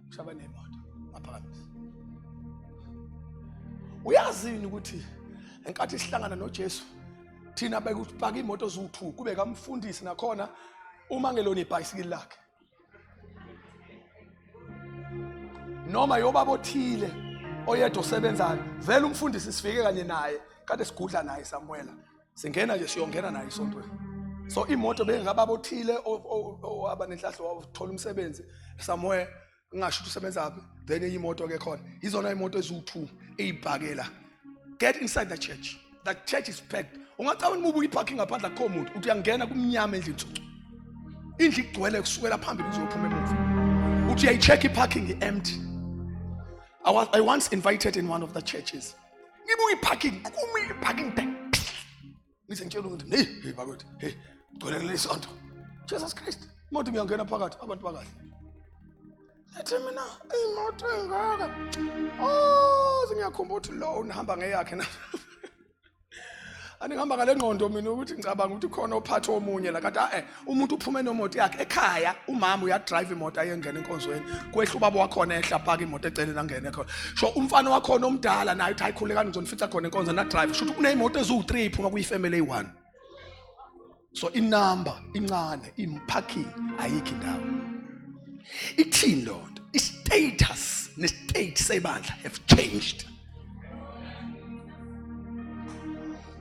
Kusho abaneyimoto, ungaphakamisi. Uyazi yini ukuthi enkathi sihlangana noJesu thina bekupaka imoto ziwu-2, kube kamfundisi nakhona uma ngelona ibhayisikili lakhe noma yobaba othile oyedwa osebenzayo. Vele umfundisi sifike kanye naye kade sigudla naye Samuela, singena nje siyongena naye esontweni. So imoto bengababa othile abanenhlahla wathola umsebenzi somewhere, ngingasho ukuthi usebenza phi. Then enye imoto ke khona, izona imoto eziwu-2 eyibhakela. Get inside the church, the church is packed. Ungacabanga uma ubuka iparking ngaphandle akukho muntu, uthi uyangena kumnyama endlini tsucu, indlu igcwele kusukela phambili kuzophuma emuva. Uthi uyayi-check iparking, i-empty. I once invited in one of the churches. Ngibuka i-parking, kumi i-parking back. Ngize ngitshela ukuthi hey, hey bakwethu, hey, gcwele kuleli sonto. Jesus Christ, imoto ngiyangena phakathi, abantu bakahle. Ethi mina imoto engaka. Oh, sengiyakhumbula ukuthi lo unihamba ngeyakhe na. Anihamba ngale ngqondo mina ukuthi ngicabanga ukuthi khona ophatha omunye la kanti eh umuntu uphume nemoto yakhe ekhaya, umama uyadrive imoto ayengena enkonzweni, kwehla ubaba wakhona ehla park imoto eceleni angene khona. Sho umfana wakhona omdala naye uthi ayikhulekani ngizonifica khona enkonzweni na drive. Sho ukuthi kuneyimoto eziwu3 iphuma kuyifamily eyi1. So inumber incane, imparking ayikho indawo. Ithini loo nto? I-status ne-state sebandla have changed.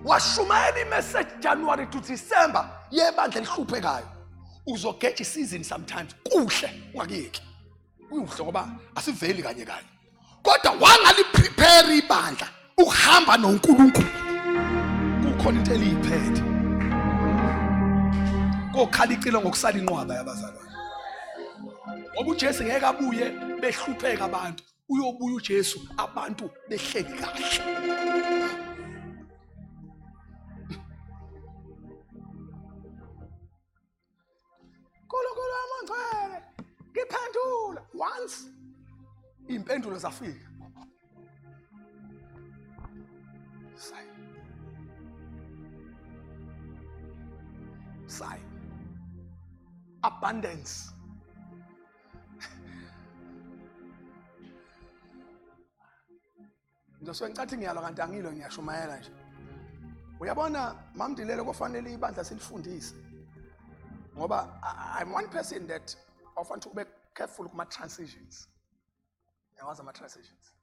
Washumayela imessage January to December yebandla elihluphekayo. Uzogeja isizini sometimes kuhle ungakuyeki. Kuhle ngoba asiveli kanye kanye. Kodwa wangaliprepare ibandla ukuhamba noNkulunkulu. Kukhona into eliyiphethe. Kokhala icilo ngokusala inqwaba yabazalwane. Ngoba uJesu ngeke abuye behlupheka abantu. Uyobuya uJesu abantu behleli kahle. Nkulunkulu amangcwele ngiphendula once impendulo zafika. Sign. Sign. Abundance. Ngizosuke ngicathi ngiyalwa kanti angilo, ngiyashumayela nje. Uyabona mamdilele kofanele ibandla silifundise. Ngoba I'm one person that often to be careful kuma transitions. Yawazi ama transitions.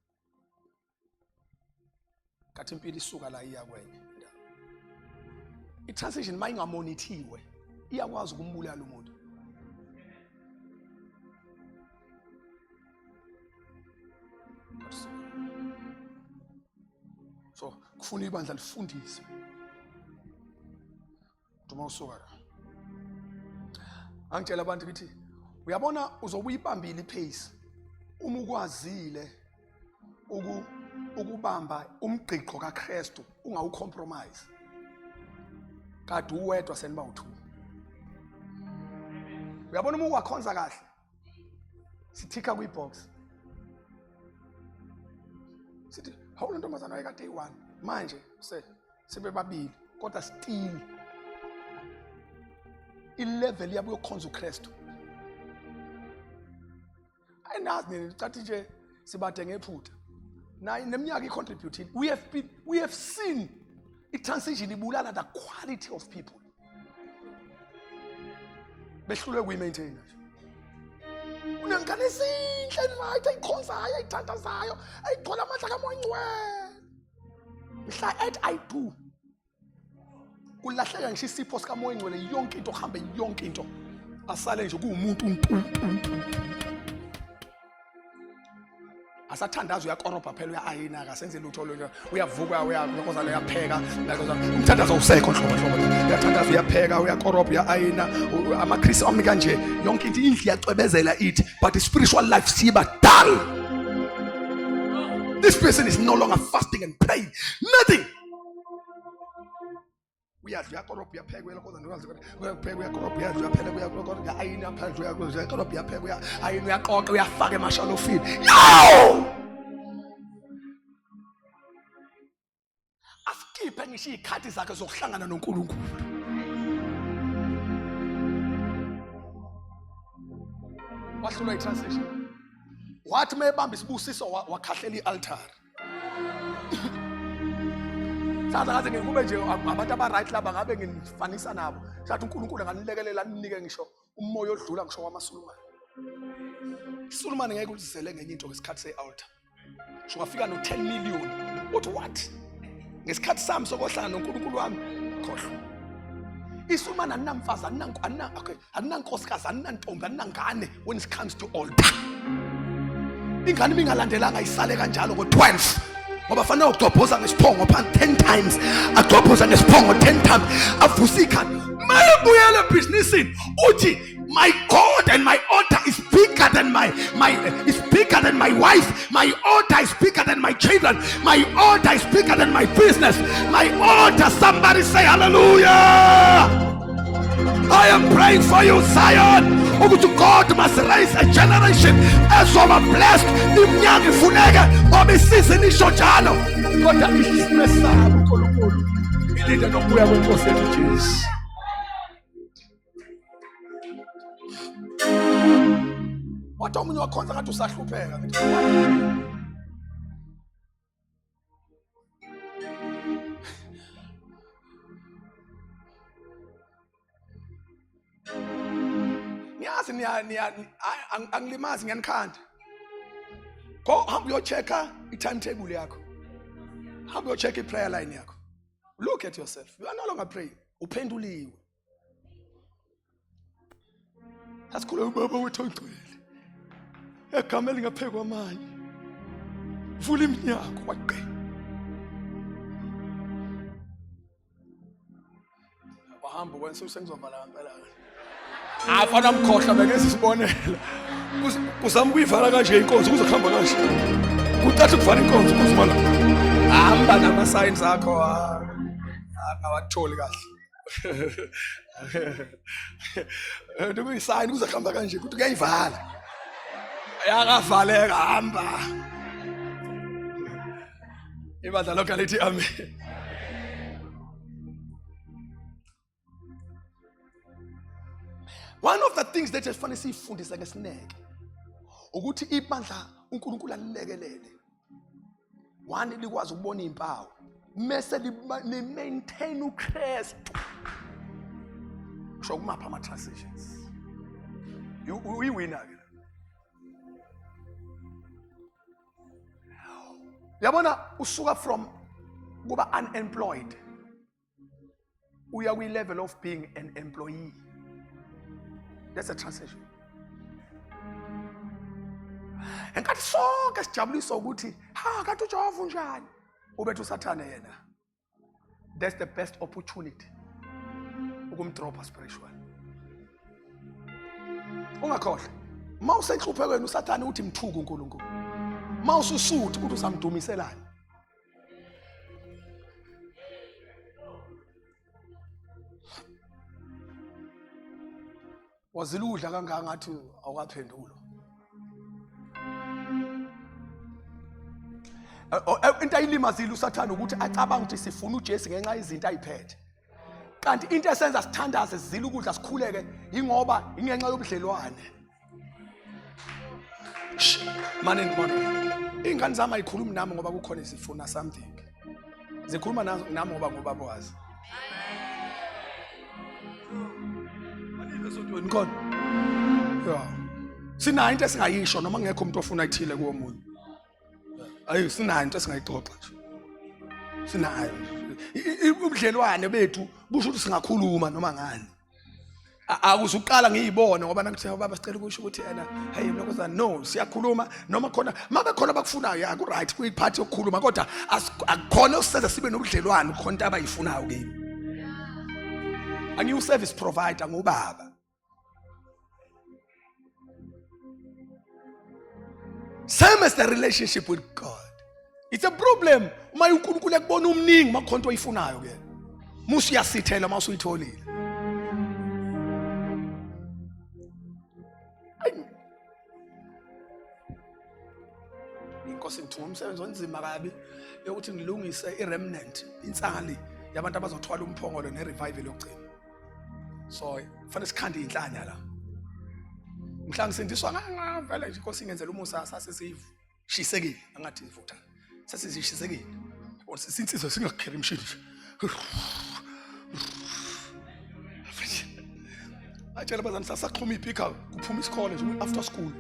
Kathi impilo isuka la iya kwenye indawo. I-transition mayingamonithiwe iyakwazi ukumbulala umuntu. So kufuna ibandla lifundise. Uma usuka la. Angitshela abantu ukuthi uyabona uzobe uyibambile ipace uma ukwazile ukubamba umgqiqo kaKristu ungawucompromise. Kade uwedwa seniba u2. Uyabona uma uwakhonza kahle sithika kwibox. Sithi hawu le ntombazana wayekade eyi-1 manje sebebabili kodwa still ilevel yabo yokukhonza uKristu. Ayinazi nini cathi nje sibade ngephutha. Nayi neminyaka icontribute. We have seen i-transition ibulala the quality of people. Behlulwe kuyi-maintain nje. Unengane ezinhle right ayikhonzayo ayithandazayo ayigcwala amandla kaMoya Ngcwele. Mhla ethi I do. Kulahleka ngisho isipho sikaMoya Ngcwele yonke into kuhambe yonke into. Asale nje kuwumuntu ntu ntu ntu. Asathandaza uyakorobha phela uya-ayina akasenze lutho olunye uyavuka uyakoza uyapheka umthandazo usekho nhlobo nhlobo uyathandaza uyapheka uyakorobha uya-ayina amaKristu ami kanje yonke into indlu iyacwebezela ithi but the spiritual life siba dull. This person is no longer fasting and praying, nothing. Uyadla uyakorobha uyapheka uyakoza uyapheka uyakorobha uyadla uyapheka uyakorobha uyayina uyapheka uyakorobha uyapheka uyayina uyaqoqa uyafaka emashalofini. Yo! Asikiphe ngisho izikhathi zakhe zokuhlangana noNkulunkulu. Wahlulwa i-transition. Wathi mayebamba isibusiso wakhahlela i-altar. Saza ngaze ngikube nje abantu aba-right laba ngabe nginifanisa nabo. Sathi uNkulunkulu anganilekelela aninike ngisho umoya odlula ngisho wamaSulumane. ISulumane ngeke ulizele ngenye into ngesikhathi se-altar. So wafika no-10 million. Uthi what? Ngesikhathi sami sokohlala noNkulunkulu wami khohlwa. ISulumane alinamfazi, alinankosikazi, alinantombi, alinangane when it comes to altar. Ingane ibingalandelanga isale kanjalo ngo-12 ngoba fanele ugcobhoza ngesiphongo phansi 10 times, agcobhoza ngesiphongo 10 times, avuse ikhanda. Mayebuyela ebhizinisini uthi My God and my altar is bigger than my my is bigger than my wife. My altar is bigger than my children. My altar is bigger than my business. My altar, somebody say hallelujah. I am praying for you, Zion. Ukuthi God must raise a generation ezoba blessed. Iminyaka ifuneke ngoba isizini isho njalo. Kodwa isimesaba uNkulunkulu. Ilinde nokubuya kwenkosi yethu Jesu. Wathi omunye wakhonza ngathi usahlupheka ngithi ngiyazi niya niya angilimazi ngiyanikhanda. Go hamba uyochecka i-timetable yakho. Hamba uyochecka i-prayer line yakho. Look at yourself. You are no longer praying. Uphenduliwe. Asikhule ubaba wethu ongcwele. Egama elingaphezu kwamanye. Vula iminyango waqe. Wahamba wenza usengizovala ngempela. Hayi fana mkhohlwa beke sisibonela. Uzama ukuyivala kanje inkonzo kuzokuhamba kanje. Kucathi ukuvala inkonzo kuzimala. Hamba nama signs akho angawatholi kahle. Into kuyisayini kuzohamba kanje kuthi kuyayivala. Yakavaleka hamba. Ibandla lonke lithi amen. One of the things that esifanele siyifundise ngesineke ukuthi ibandla uNkulunkulu alilekelele. One likwazi ukubona izimpawu mese li maintain uKristu. Kusho kumapha ama transitions. Uyiwina ke. Yabona usuka from kuba unemployed uya kwi-level of being an employee. That's a transition. Enkathi sonke sijabuliswa ukuthi ha kanti uJehova unjani, ubethu uSathane yena. That's the best opportunity ukumdropa spiritual. Ungakhohlwa uma usenhluphekweni uSathane uthi mthuku uNkulunkulu, uma ususuthi uthi usamdumiselani. Wazila ukudla kangaka ngathi awukaphendulwa. Into ayilimazile uSathane ukuthi acabanga ukuthi sifuna uJesu ngenxa yezinto ayiphethe. Kanti into esenza sithandaze sizile ukudla sikhuleke ingoba ingenxa yobudlelwane. Mane ngibona. Ingane zami ayikhulumi nami ngoba kukhona izifuna something. Zikhuluma nami ngoba ngubaba wazi. Esontweni khona. Yeah. Sinayo into esingayisho noma ngekho umuntu ofuna ithile kuwomunye. Ayi sinayo into esingayixoxa nje. Sinayo. Ubudlelwane bethu busho ukuthi singakhuluma noma ngani. Akuzuqala ngiyibone ngoba nakuthiwa baba sicela ukusho ukuthi yena hey mlokozana no siyakhuluma noma khona mabe khona abakufunayo ya ku right kuyiphathi yokukhuluma kodwa akukhona okusenza sibe nobudlelwano khona into abayifunayo kimi. Angiwu service provider ngubaba. Same as the relationship with God. It's a problem uma uNkulunkulu ekubona umningi makhona into oyifunayo ke. Musu uyasithela uma usuyitholile. Inkosi ngithuma umsebenzi onzima kabi yokuthi ngilungise i-remnant, insali yabantu abazothwala umphongolo ne-revival yokugcina. So kufanele sikhande inhlanya la. Mhla ngisindiswa ngavele nje inkosi ingenzela umusa sasesishisekile angathi ivutha. Sasesishisekile. Sinsizwa singakhera imshini nje. Atshela abazali sasaxhuma ipika kuphuma isikole nje after school.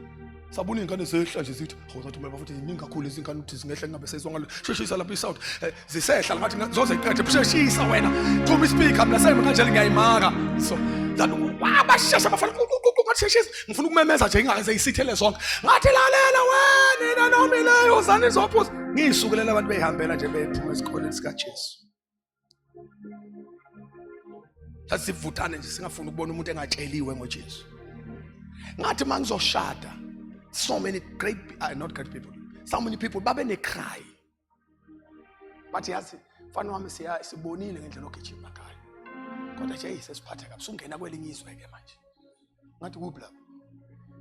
Sabona iy'ngane zehla nje zithi hawu zathi baba futhi ziningi kakhulu lezi ngane ukuthi zingehla ngingabe sezwa ngalo sheshisa lapha isouth zisehla ngathi zoze iqede sheshisa wena thuma ispeaker mina sengimi kanjalo ngiyayimaka so zathi wabashesha abafana ngathi sheshisa ngifuna ukumemeza nje ingakaze isithele zonke ngathi lalela wena nina nomileyo zani izophuza ngiyisukelela abantu beyihambela nje bephuma esikoleni sikaJesu. Sasivuthane nje singafuni ukubona umuntu engatsheliwe ngoJesu. Ngathi mangizoshada, so many great, not great people, so many people babe ne-cry, bathi yazi mfana wami, siya sibonile ngendlela ogijima ngayo, kodwa nje sesiphathe kabi, sungena kwelinye izwe ke manje. Ngathi kuphi lapho?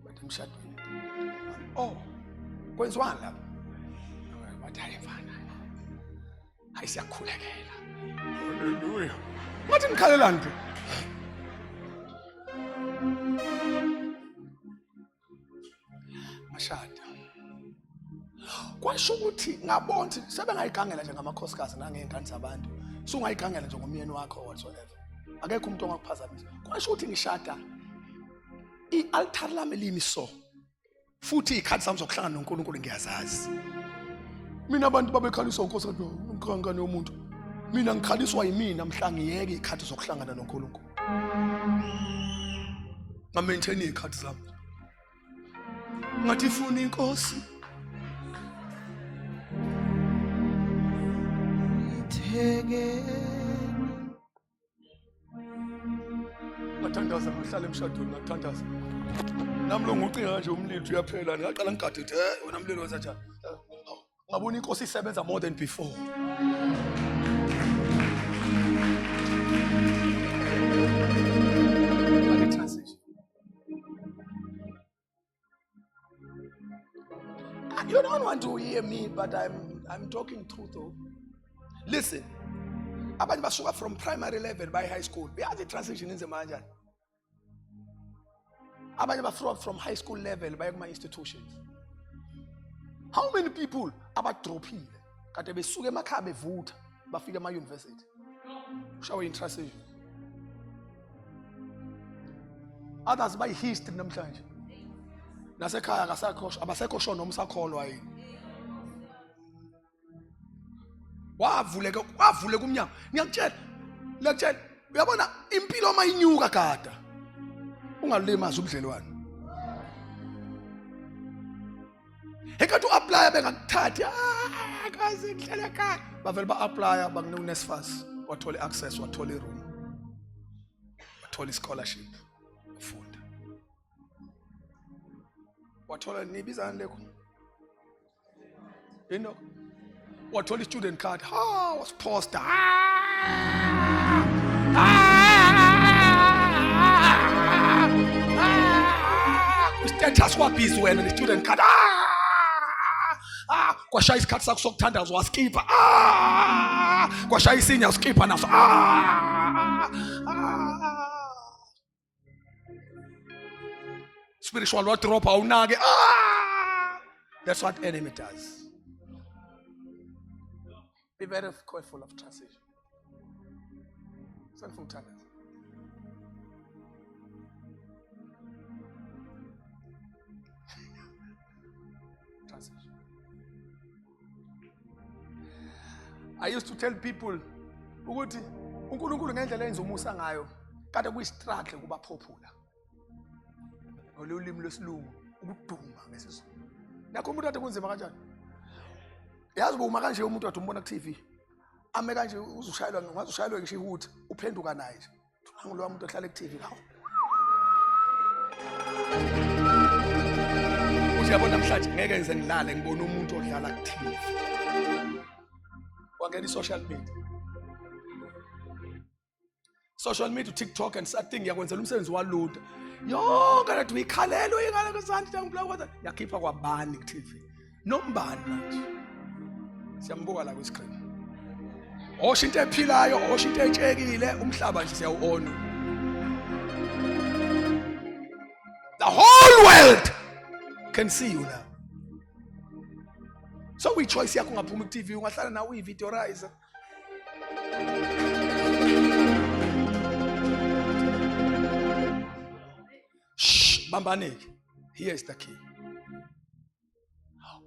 Bathi emshadweni. Oh, kwenziwani lapho? Bathi hayi mfana, hayi siyakhulekela. Haleluya. Ngathi nikhalelani nje? Mashada kwasho ukuthi ngabona ukuthi sebengayigangela nje ngamakhosikazi nangey'ngane zabantu, sungayigangela nje ngomyeni wakho whatsoever, akekho umuntu ongakuphazamisa. Kwasho ukuthi ngishada i-altari lami limi, so futhi iy'khathi zami zokuhlangana noNkulunkulu ngiyazazi mina. Abantu babekhaliswa unkosikazi ngane yomuntu, mina ngikhaliswa yimina mhla ngiyeke iy'khathi zokuhlangana noNkulunkulu, nga-maintain iy'khathi zami. Ngathi ifuna inkosi ngathandaza, ngahlala emshadweni, ngathandaza nami. Lo ngucinga kanje umlilo uyaphela, ngaqala ngigade ukuthi eh wena mlilo wenza njani. Ngabona inkosi isebenza more than before. Transition. You don't want to hear me, but I'm talking truth though. Listen, abantu basuka from primary level by high school. Uyazi transition inzima kanjani? Abanye basuka from high school level baye kuma institutions. How many people abadrophile kade besuka emakhaya bevutha bafika ema university? Ushawe in transition. Others bayi history namhlanje. Nasekhaya akasekho, abasekho sho noma usakholwa yini. Wavuleka, wavuleka umnyango. Ngiyakutshela, ngiyakutshela, uyabona impilo uma inyuka gada, ungalulimazi ubudlelwane. Enkathi u-aplya bengakuthathi, ah kaze ngihlele ekhaya, bavele ba-aplya, bakunika uNSFAS, wathola i-access, wathola i-room, wathola i-scholarship, ufunda, wathola nibizani lekho yini, wathola i-student card, ha wasiphosta. Ah! Ah! Ah! Status kwabhizi wena ne-student card. Ah! Ah! Kwashaya isikhathi sakho sokuthandaza, waskipha. Ah! Kwashaya isinya, waskipha naso. Ah! Ah! Spiritual wadrop, awunake. Ah! That's what enemy does. Be very careful of transition. Sengifuna ukuthandaza. Transition. I used to tell people ukuthi uNkulunkulu ngendlela enza umusa ngayo, kade kuyi-struggle kuba popular ngolulimi lwesilungu, ukuduma ngesiZulu. Nakho umuntu ade kunzima kanjani, yazi uma kanje umuntu ade umbona ku-TV ame kanje, uzushayelwa, ngaze ushayelwe ngisho ihuthi, uphenduka naye nje, nangulowa muntu ohlala ku-TV lawo. Uthi yabo namhlanje ngeke ngize ngilale ngibone umuntu odlala ku-TV. Wangena i-social media, social media, TikTok and something, yakwenzela umsebenzi waluda yonke lethi uyikhalela, uyikhalela kwesandla, yakhipha kwabani ku-TV nombani. Manje siyambuka la kwi-screen, osho into ephilayo, osho into etshekile, umhlaba nje siyawu-ona. The whole world can see you now. So kuyi-choice yakho, ungaphumi ku-TV, ungahlala nawe uyi-videorizer. Shh, bambaneke. Here is the key.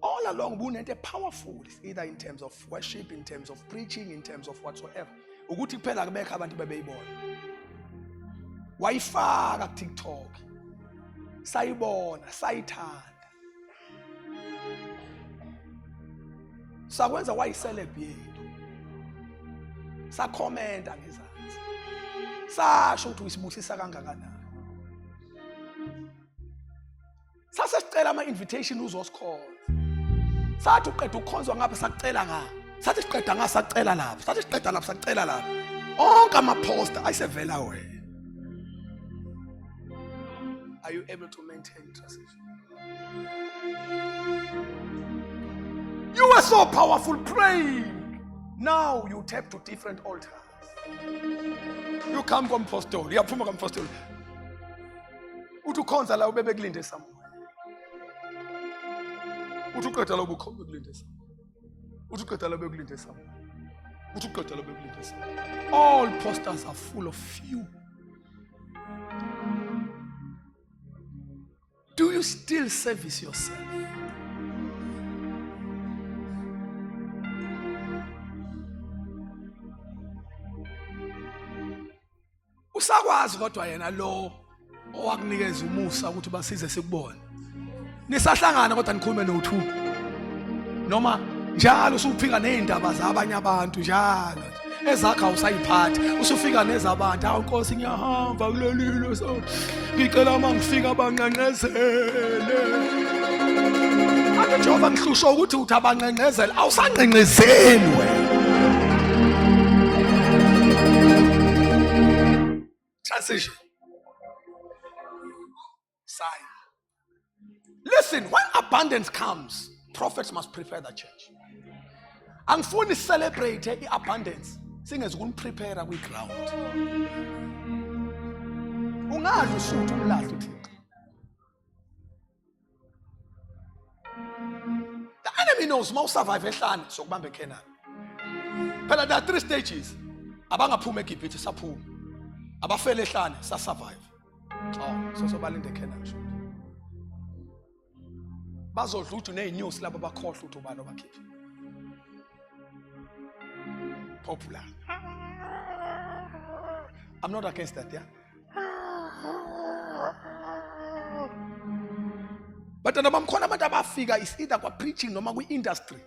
All along bunento powerful, either in terms of worship, in terms of preaching, in terms of whatsoever, ukuthi kuphela kubekho abantu bebeyibona, wayifaka ku-TikTok, sayibona, sayithanda, sakwenza wayi-celeb yethu, sakhomenta ngezansi, sasho ukuthi uyisibusisa kangakanani. Sakucela ama invitation uzosikhonza. Sathi uqeda ukukhonzwa ngapha sakucela nga. Sathi siqeda nga sakucela lapha. Sathi siqeda lapha sakucela lapha. Onke ama poster ayisevela wena. Are you able to maintain transition? You were so powerful praying. Now you tap to different altars. You come kwampostoli, uyaphuma kwampostoli. Uthi ukhonza la ube bekulinde somewhere. Uthi uqeda la ubukhonza bekulinde somewhere. Uthi uqeda la bekulinde somewhere. Uthi uqeda la bekulinde somewhere. All posters are full of few. Do you still service yourself? Usakwazi kodwa yena lo owakunikeza umusa ukuthi basize sikubone. Nisahlangana kodwa nikhulume no2. Noma njalo usuphika nezindaba zabanye abantu njalo. Ezakho awusayiphathi usufika nezabantu awu nkosi ngiyahamba kulelilo so ngicela uma ngifika banqenqezele athi Jehova ngihlushwa ukuthi uthi abanqenqezele awusanqenqezeli wena. Transition sign. Listen, when abundance comes, prophets must prepare the church. Angifuni celebrate i-abundance singezukuniprepare kwi-ground. Ungadli usuthu umlahle uThixo. The enemy knows uma usurvive ehlane sokubamba eKhenani. Phela there are three stages. Abangaphuma eGibhithe saphuma. Abafele ehlane sasurvive. Oh, so sobalinde eKhenani shuthi. Bazodla uju nezinyosi laba bakhohlwa ukuthi ubani obakhiphe. Popular. I'm not against that, yeah. Bantwana bami khona abantu abafika is either kwa preaching noma kwi industry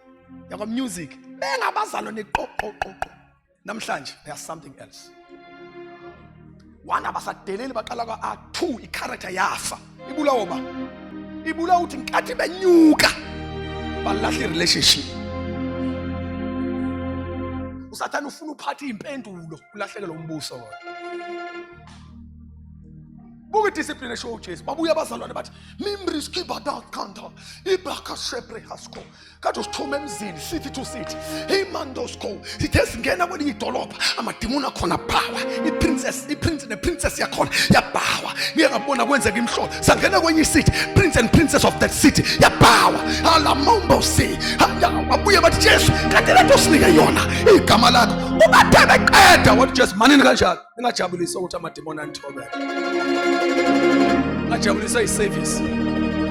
yakwa music bengabazalwa neqoqoqoqo. Namhlanje there's something else. One abasadeleli baqala kwa A2 i-character yafa. Ibulawa ba? Ibulawa ukuthi nkathi benyuka balahla i-relationship. Usathane ufuna uphathe impendulo ulahlekelwe umbuso wona. Buka idiscipline esho uJesu. Babuya abazalwane bathi mimriski badakanta ibakashebre hasko. Kade usithuma emzini city to city. Imandosko sithe singena kwelinye idolobha amadimoni akhona power. I-princess, i-prince ne-princess yakhona yabawa. Ngike ngabona kwenzeka imhlolo. Sangena kwenye city, prince and princess of that city yabawa. Alamombo si. Wabuye bathi Jesu kade lento sinike yona igama lakho. Ubathe beqeda wathi Jesu manini kanjalo. Ningajabulisa ukuthi amadimoni anithobela. Ngajabulisa iservice.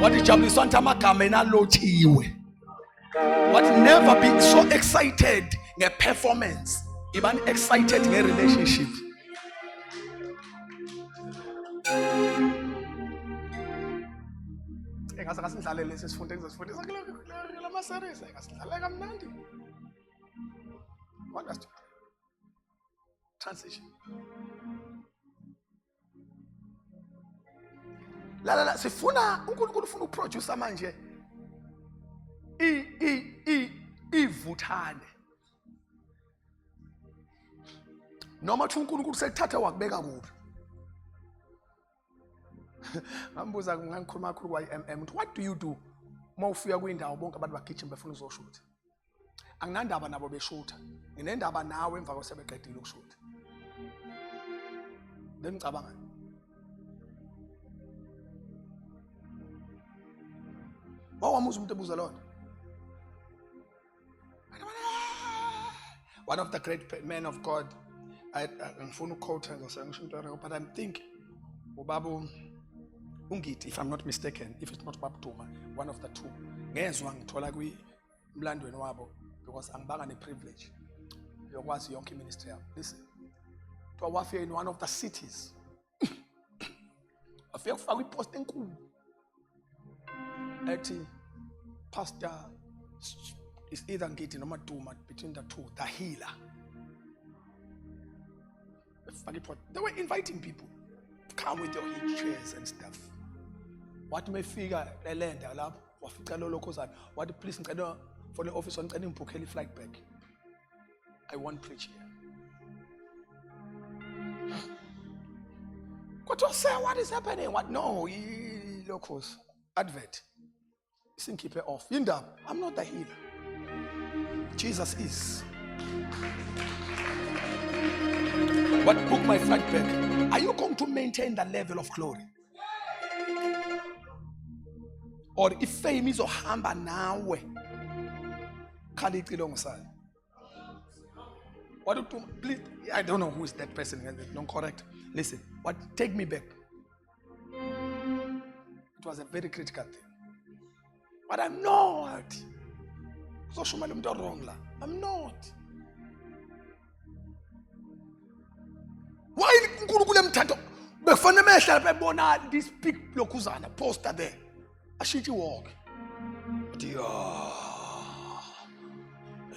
Wathi jabuliswa nthi amagama enalotshiwe. Wathi never be so excited ngeperformance. Ibani excited ngerelationship. Engaze ngasidlale lesi sifundo engizosifundisa kula series engasidlale kamnandi. What does transition? La la la sifuna uNkulunkulu ufuna ukuproduce manje i i i ivuthane noma thi uNkulunkulu sekuthatha wakubeka kuphi. Ngambuza ngangikhuluma kakhulu kwa IMM ukuthi what do you do uma ufika kwindawo bonke abantu bagijima befuna uzoshutha. Anginandaba nabo beshutha, nginendaba nawe emva kwesebeqedile ukushutha. Bengicabanga wawamuza umuntu ebuza lona. One of the great men of God, ngifuna ukuquote ngisho into, but I'm thinking ubaba uNgidi, if I'm not mistaken, if it's not Baba Duma, one of the two. Ngezwa ngithola kwi mlandweni wabo because angibanga ne privilege yokwazi yonke iministry yabo. Listen, kuthiwa wafika in one of the cities, wafika kufaka ipost enkulu ethi pastor is either Ngidi noma Duma, between the two, the healer. They were inviting people, come with your chairs and stuff. Wathi mefika elenda lapho wafica lo lokhuzana, wathi please ngicela for the office, ngicela ngibhukhele i-flight back. I won't preach here. Kodwa sir, what is happening? What? No, ilokhozi advert singikhiphe off. Yindaba, I'm not the healer. Jesus is. What book my flight back? Are you going to maintain the level of glory? Or if fame izohamba nawe, khala icilongo sayo. What do, please, I don't know who is that person. Don't correct. Listen, what take me back. It was a very critical thing. But I'm not. Uzoshumela umuntu wrong la. I'm not. Why uNkulunkulu emthatha bekufanele mehla lapha ebona this big lokhuzana poster there. Ashintshe walk. Uthi ya.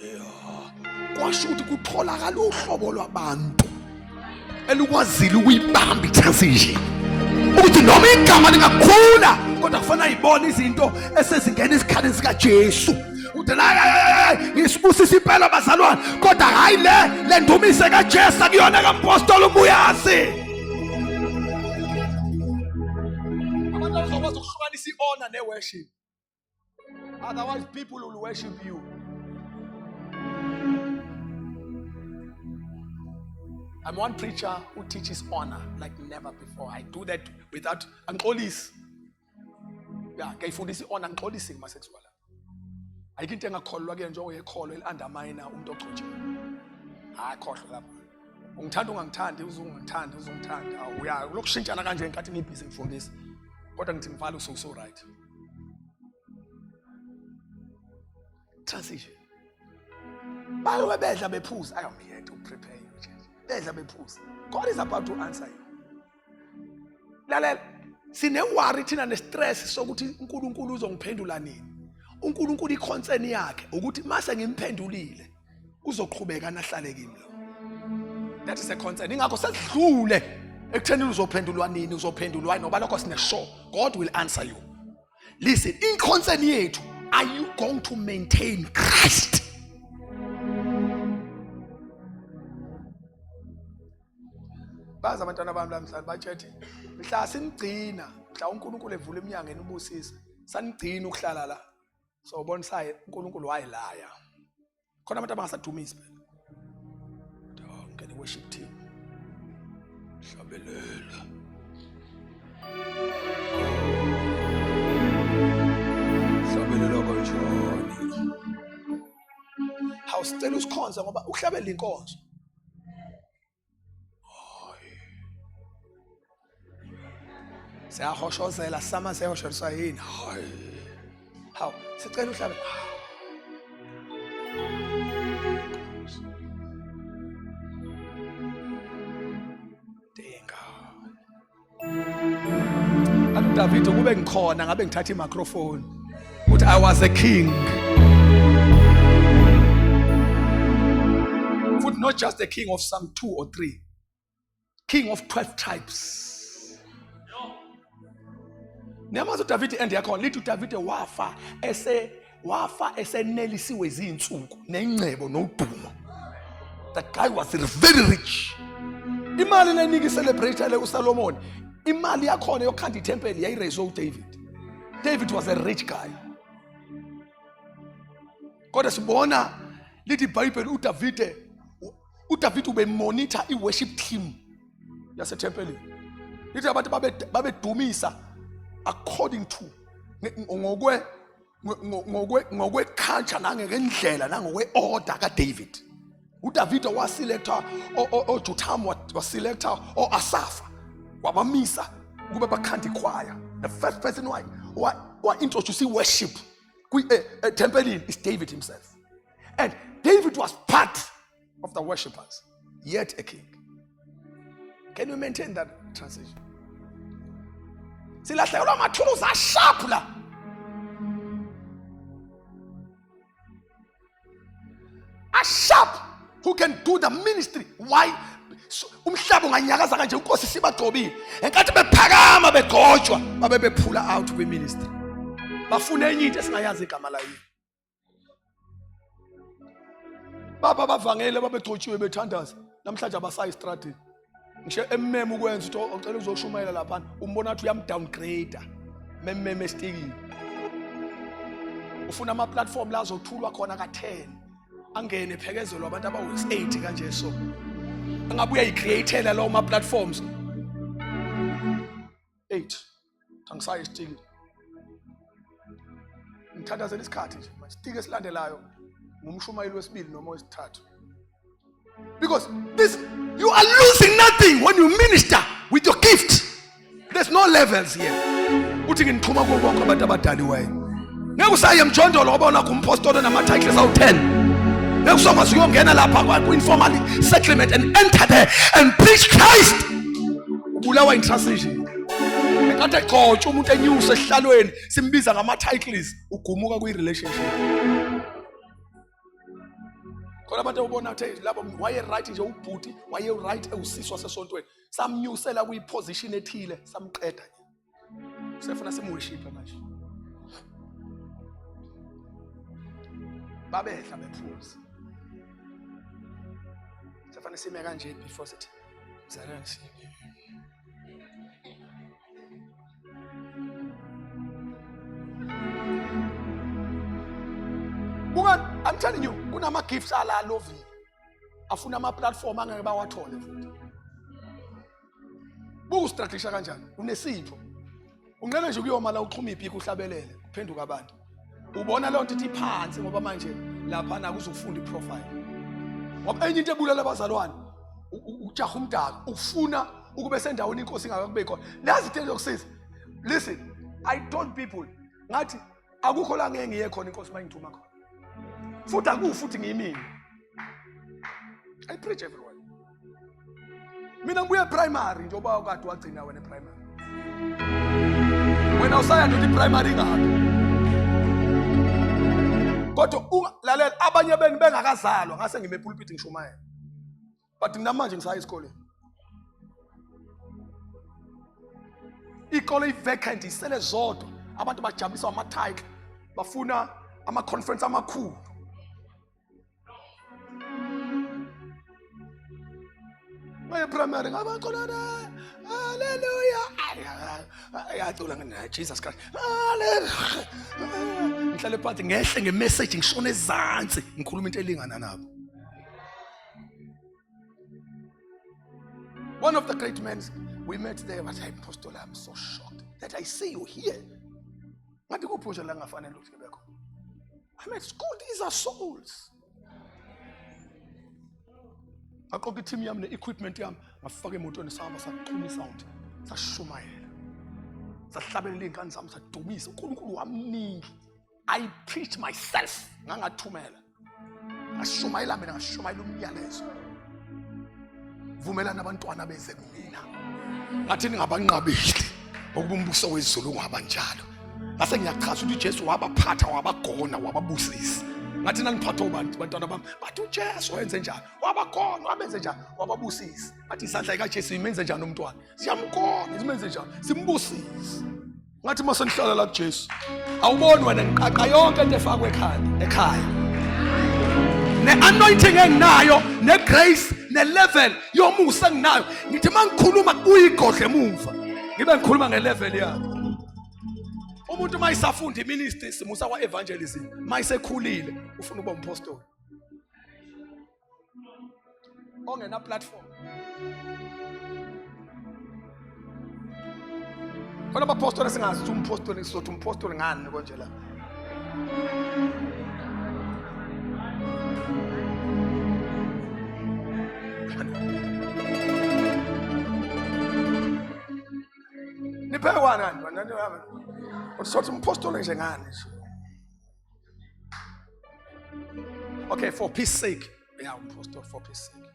Ya. Kwasho ukuthi kutholakala uhlobo lwabantu elikwazile ukuyibamba i-transition. Ukuthi noma igama lingakhula kodwa kufanele ayibone izinto esezingena isikhathi sikaJesu. Uthi la ngisibusisa impela bazalwane, kodwa hayi le ndumise kaJesu akuyona kampostoli uBuyazi. Abantu abazokwazi ukuhlukanisa i-honor ne-worship. Otherwise people will worship you. I'm one preacher who teaches honor like never before. I do that without angixolisi. Yeah, ngiyayifundisa i-honor, angixolisi kuma-sexual. Ayikho into engakholelwa kuye njengoyekholwa eli-undermine umuntu ogcotshiwe. Hayi, khohlwa lapho. Ungithanda ungangithandi, uzungithanda uzungithanda. Uya lokushintshana kanje ngenkathi ngibhizi ngifundisa. Kodwa ngithi ngivala usuku so right. Transition. Balobe bedla bephuza. I am here to prepare you, church. Bedla bephuza. God is about to answer you. Lalela, sine-worry thina ne-stress sokuthi uNkulunkulu uzongiphendula nini. uNkulunkulu i-concern yakhe ukuthi mase ngimphendulile uzoqhubeka nahlale kimi lo. That is a concern. Ingakho sesidlule ekutheni uzophendulwa nini, uzophendulwa ngoba lokho sine sure God will answer you. Listen, i-concern yethu, are you going to maintain Christ? Bazi abantwana bami lamhlanje batshethe mhla sinigcina, mhla uNkulunkulu evula iminyango enibusisa, sanigcina ukuhlala la. So bonisaye uNkulunkulu wayilaya. Khona abantu abangasadumisi phela. Oh, ngene worship team. Hlabelela. Hlabelela kanjani? Awusicela usikhonze ngoba uhlabela inkonzo. Siyahoshozela sama siyahosholiswa yini? Hayi. Hawu, sicela uhlabe. Dinga. Athi David kube ngikhona ngabe ngithatha i-microphone. Uthi I was a king. Futhi not just a king of some 2 or 3. King of 12 tribes. Niyamazi uDavid end yakhona lithi uDavid wafa esenelisiwe izinsuku nengcebo nodumo. That guy was very rich. Imali lenika i-celebrate le uSalomon, imali yakhona yokukhanda ithempeli yayiraise uDavid. David was a rich guy. Kodwa sibona lithi iBhayibheli uDavid ubemonitor i-worship team yasethempelini. Lithi abantu babedumisa according to ngokwe culture nangendlela nangokwe order kaDavid. uDavid waselecta oJotham, waselecta oAsafa, wabamisa ukuba bakhande ichoir. The first person who introduced worship kwi-tempelini is David himself. And David was part of the worshippers, yet a king. Can you maintain that transition? Silahlekelwa amathuluzi asharp la. Asharp who can do the ministry. Why? Umhlaba unganyakaza kanje inkosi sibagcobile. Enkathi bephakama begcotshwa babe bephula out kwi-ministry. Bafuna enye into esingayazi igama layo. Baba bavangele babegcotshiwe bethandaza. Namhlanje abasayi estradini. Ngisho emmeme ukwenza ukuthi ocela uzoshumayela lapha umbona ukuthi uyamdowngrade. Memmeme estikini. Ufuna ama platform la azothulwa khona ka10. Angene phekezelwa abantu abawu8 kanje so. Angabuya icreatela lawo ma platforms. 8. Angisayi estikini. Ngithandazela isikhathi nje manje. Isitiki esilandelayo ngumshumayeli wesibili noma wesithathu. Because this, you are losing nothing when you minister with your gift. There's no levels here. Uthi nginithuma kubo bonke abantu abadaliweyo. Ngeke usaye emjondolo ngoba unakho umpostoli nama-titles awu-10. Ngeke usakwazi ukuyongena lapha ku-informal settlement and enter there and preach Christ. Ubulawa in-transition. Enkathi egcotshwa umuntu enyusa esihlalweni simbiza ngama-titles ugumuka kwi-relationship. Khona abantu obona ukuthi labo waye right nje ubhuti waye right ewusisi wasesontweni samnyusela kwi-position ethile samqeda nje sefuna simworship manje babedla bephuza sefane sime kanje before sithi mzalwane Buka, I'm telling you, kunama gifts ala lovile. Afuna ama platform angeke bawathole futhi. Buka ustrategisha kanjani? Unesipho. Unqele nje ukuyoma la uxhuma ipiki uhlabelele, kuphenduka abantu. Ubona leyo nto ithi phansi ngoba manje lapha na kuzofunda iprofile. Ngoba enye into ebulala abazalwane ukujaha umdaka, ufuna ukube sendaweni inkosi ingakakubeki khona. Nazi into ezokusiza. Listen, I told people ngathi akukho la ngeke ngiye khona inkosi mayingithuma khona. Futhi akufuthi ngiyimina. I preach everywhere. Mina ngibuye primary njengoba ukade wagcina wena primary. Wena usaya nje primary ingaphi? Kodwa lalela abanye benu bengakazalwa ngase ngime pulpit ngishumayela. But namanje ngisaya esikoleni. Ikole i-vacant isele zodwa abantu bajabuliswa ama-title bafuna ama-conference amakhulu. Ngaye primary ngabaculana haleluya ayacula ngina Jesus Christ haleluya ngihlale phansi ngehle ngemessage ngishone ezansi ngikhuluma into elingana nabo. One of the great men we met there was, Apostle, I'm so shocked that I see you here. Ngathi kuphi nje la ngafanele ukuthi ngibe khona. I'm at school, these are souls. Ngaqoqa i-team yami ne-equipment yami ngafaka emotweni sahamba saxhuma isound sashumayela sahlabelela iy'ngane zami sadumisa uNkulunkulu wamningi. I preached myself ngangathumela ngashumayela mina ngashumayela umyalezo vumelana abantwana beze kumina ngathi ningabanqabeli ngokuba umbuso wezulu ungabanjalo ngase ngiyachaza ukuthi uJesu wabaphatha wabagona wababusisa ngathi naniphatha obani bantwana bami bathi uJesu wenze njani wabagona wabenze njani wababusisa bathi isandla ikaJesu imenze njani umntwana siyamgona simenze njani simbusise ngathi uma senihlala la kuJesu awuboni wena ngiqaqa yonke into efakwe ekhanda ekhaya ne-anointing enginayo ne-grace ne-level yomusa enginayo ngithi uma ngikhuluma kuyigodle emuva ngibe ngikhuluma nge-level yakhe. Umuntu uma isafunda iministry simusa kwa-evangelism, uma isekhulile ufuna ukuba umpostoli ongena platform. Khona abapostoli singazi ukuthi umpostoli sizothi umpostoli ngani konje la. Niphekwana ngani? Uthi umpostoli nje ngani nje. Okay, for peace sake. Yeah, umpostoli for peace sake.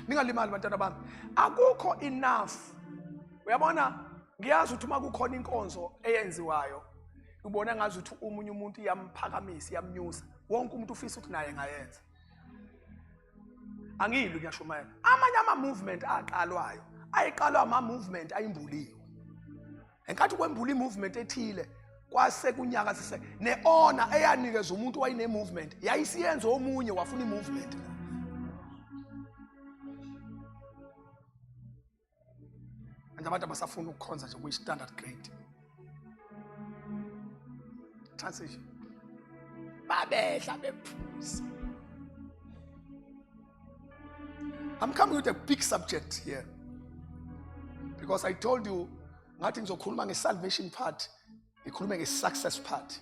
Ningalimali bantwana bami. Akukho enough. Uyabona ngiyazi ukuthi uma kukhona inkonzo eyenziwayo ubona ngazi ukuthi umunye umuntu iyamphakamisa iyamnyusa. Wonke umuntu ufisa ukuthi naye engayenza. Angilwi ngiyashumayela. Amanye ama movement aqalwayo ayiqalwa ama movement ayimbuliwe. Ngenkathi kwembula i-movement ethile kwase kunyakazise ne-ona eyanikeza umuntu wayine-movement yayisiyenza omunye wafuna i-movement. Manje abantu abasafuna ukukhonza nje kuyi-standard grade transition, babedla bephuza. I'm coming with a big subject here because I told you ngathi ngizokhuluma nge-salvation part, ngikhulume nge-success part,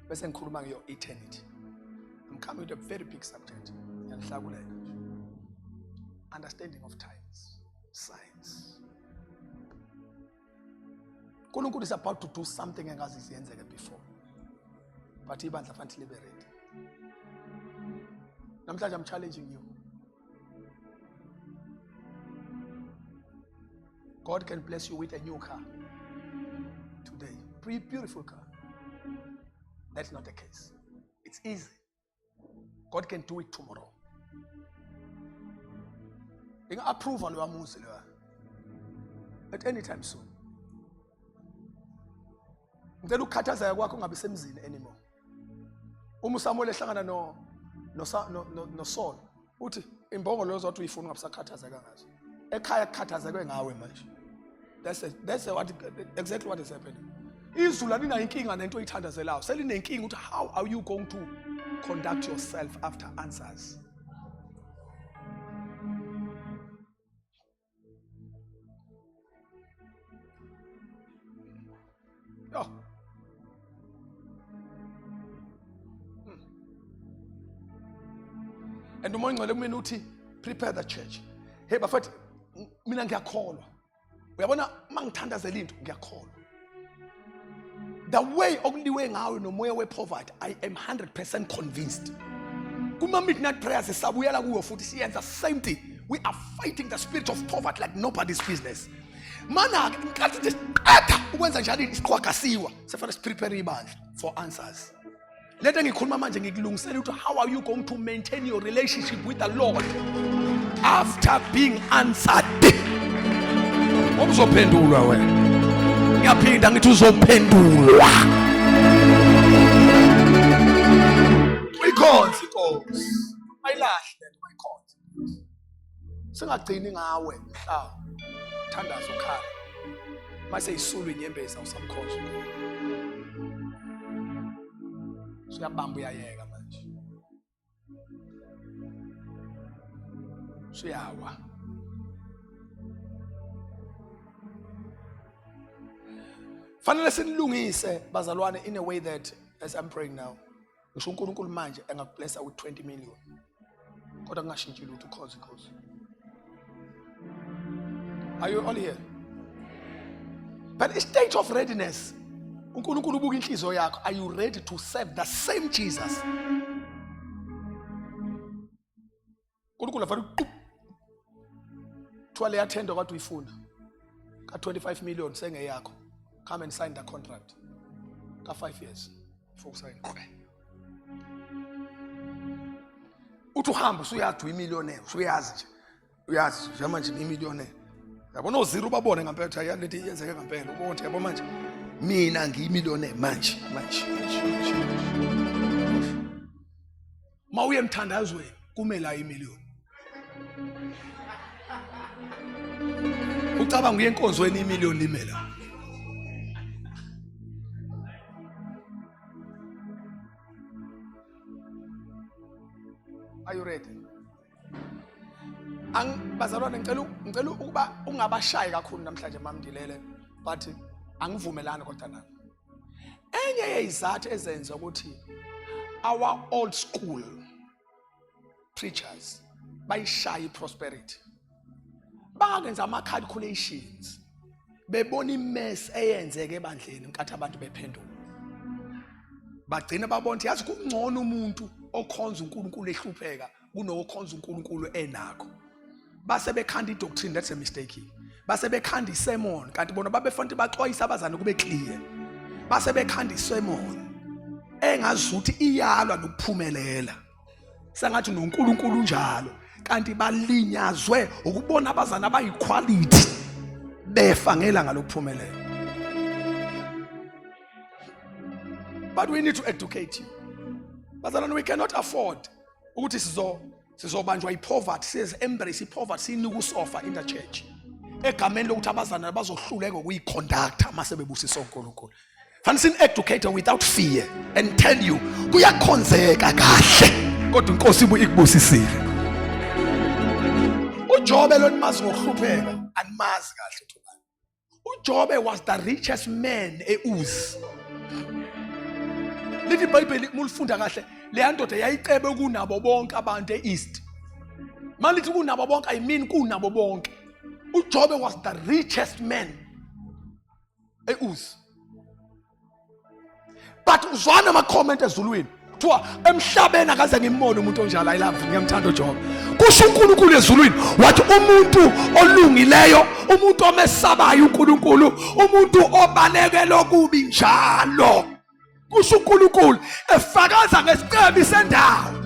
bese ngikhuluma ngeyo eternity. I'm coming with a very big subject. Ngiyakuhlakulela nje. Understanding of times, signs. uNkulunkulu is about to do something engazi siyenzeke before, but ibandla fanele libe ready. Namhlanje I'm challenging you. God can bless you with a new car today. Pretty beautiful car. That's not the case. It's easy. God can do it tomorrow. Inga-approve loya muzi loya at any time soon. Ngicela ukukhathazeka kwakho ungabi semzini anymore. Uma uSamuel ehlangana no no no no Saul, uthi imbongolo ozothi uyifuna ungabusakhathazeka ngazo. Ekhaya kukhathazekwe ngawe manje. That's exactly what is happening. Izulu alinayo inkinga nento oyithandazelayo. Selinenkinga ukuthi how are you going to conduct yourself after answers. Yo. And uMoya oNgcwele kumina uthi prepare the church. Hey bafethu, mina ngiyakholwa. Uyabona mangithandazela into ngiyakholwa. The way okuliwe ngayo nomoya wepoverty, I am 100% convinced. Kuma midnight prayers sabuyela kuyo futhi siyenza same thing. We are fighting the spirit of poverty like nobody's business. Mana inkathi nje siqeda ukwenza njalo isiqhwaga siwa, sefanele siprepare ibandla for answers. Lento engikhuluma manje ngikulungisela ukuthi how are you going to maintain your relationship with the Lord after being answered. Uzophendulwa wena. Ngiyaphinda ngithi uzophendulwa. Uyikhonze inkosi. Ayilahle lento uyikhonze. Singagcini ngawe mhla thandaza ukhala. Mase isulu inyembezi awusamkhonza uNkulunkulu. Usuyabamba uyayeka manje. Usuyawa. Fanele sinilungise bazalwane in a way that as I'm praying now. Ngisho uNkulunkulu manje engakublessa with 20 million. Kodwa kungashintshi lutho ukhonze inkosi. Are you all here? But a state of readiness. uNkulunkulu ubuka inhliziyo yakho. Are you ready to serve the same Jesus? uNkulunkulu afana uqu. Thiwa leya tender kade uyifuna ka 25 million sengeyakho. Come and sign the contract. Ka 5 years. Before usign. Uthi uhamba usuyazi uyimillionaire, usuyazi nje. Uyazi nje manje ngiyimillionaire. Yabona ozero ubabone ngempela ukuthi hayi lento iyenzeke ngempela. Ubone ukuthi yabo manje mina ngiyimillionaire manje manje manje. manje. Uma uye emthandazweni kumele ayi million. Ucabanga uye enkonzweni imillion limela. Are you ready? Ang bazalwane ngicela ngicela ukuba ungabashayi kakhulu namhlanje mamndilele but angivumelani kodwa nami. Enye yezizathu ezenza ukuthi our old school preachers bayishaya iprosperity bangenza ama calculations bebona imess eyenzeke ebandleni nkathi abantu bephenduka bagcina babona ukuthi yazi kungcono umuntu okhonza uNkulunkulu ehlupheka kunokhonza uNkulunkulu enakho. Base bekhanda idoctrine, that's a mistake. Base bekhanda isermon kanti bona babefanele baxwayise abazane kube clear. Base bekhanda isermon. Engazuthi iyalwa nokuphumelela. Sengathi noNkulunkulu unjalo, kanti balinyazwe ukubona abazana abayiquality befa ngelanga lokuphumelela. But we need to educate you. Bazalwane, we cannot afford ukuthi sizobanjwa ipoverty, size embrace ipoverty, sinike usofa in the church. Egameni lokuthi abazalwane bazohluleka ukuyiconductor mase bebusisa uNkulunkulu. Fanele sin educate without fear and tell you kuyakhonzeka kahle kodwa inkosi ibu ikubusisile. UJobe lo nimazi ngokuhlupheka, animazi kahle uThobani. uJobe was the richest man eUz. Lithi iBhayibheli mulifunda kahle leya ndoda yayicebe kunabo bonke abantu eEast. Malithi kunabo bonke, I mean kunabo bonke. UJobe was the richest man eUz. But uzwana ama comment ezulwini. Kuthiwa emhlabeni akaze ngimbone umuntu onjalo. I love, ngiyamthanda uJobe. Kusho uNkulunkulu ezulwini wathi umuntu olungileyo, umuntu omesabayo uNkulunkulu, umuntu obalekela okubi njalo. Kusho uNkulunkulu efakaza ngesicebi sendawo.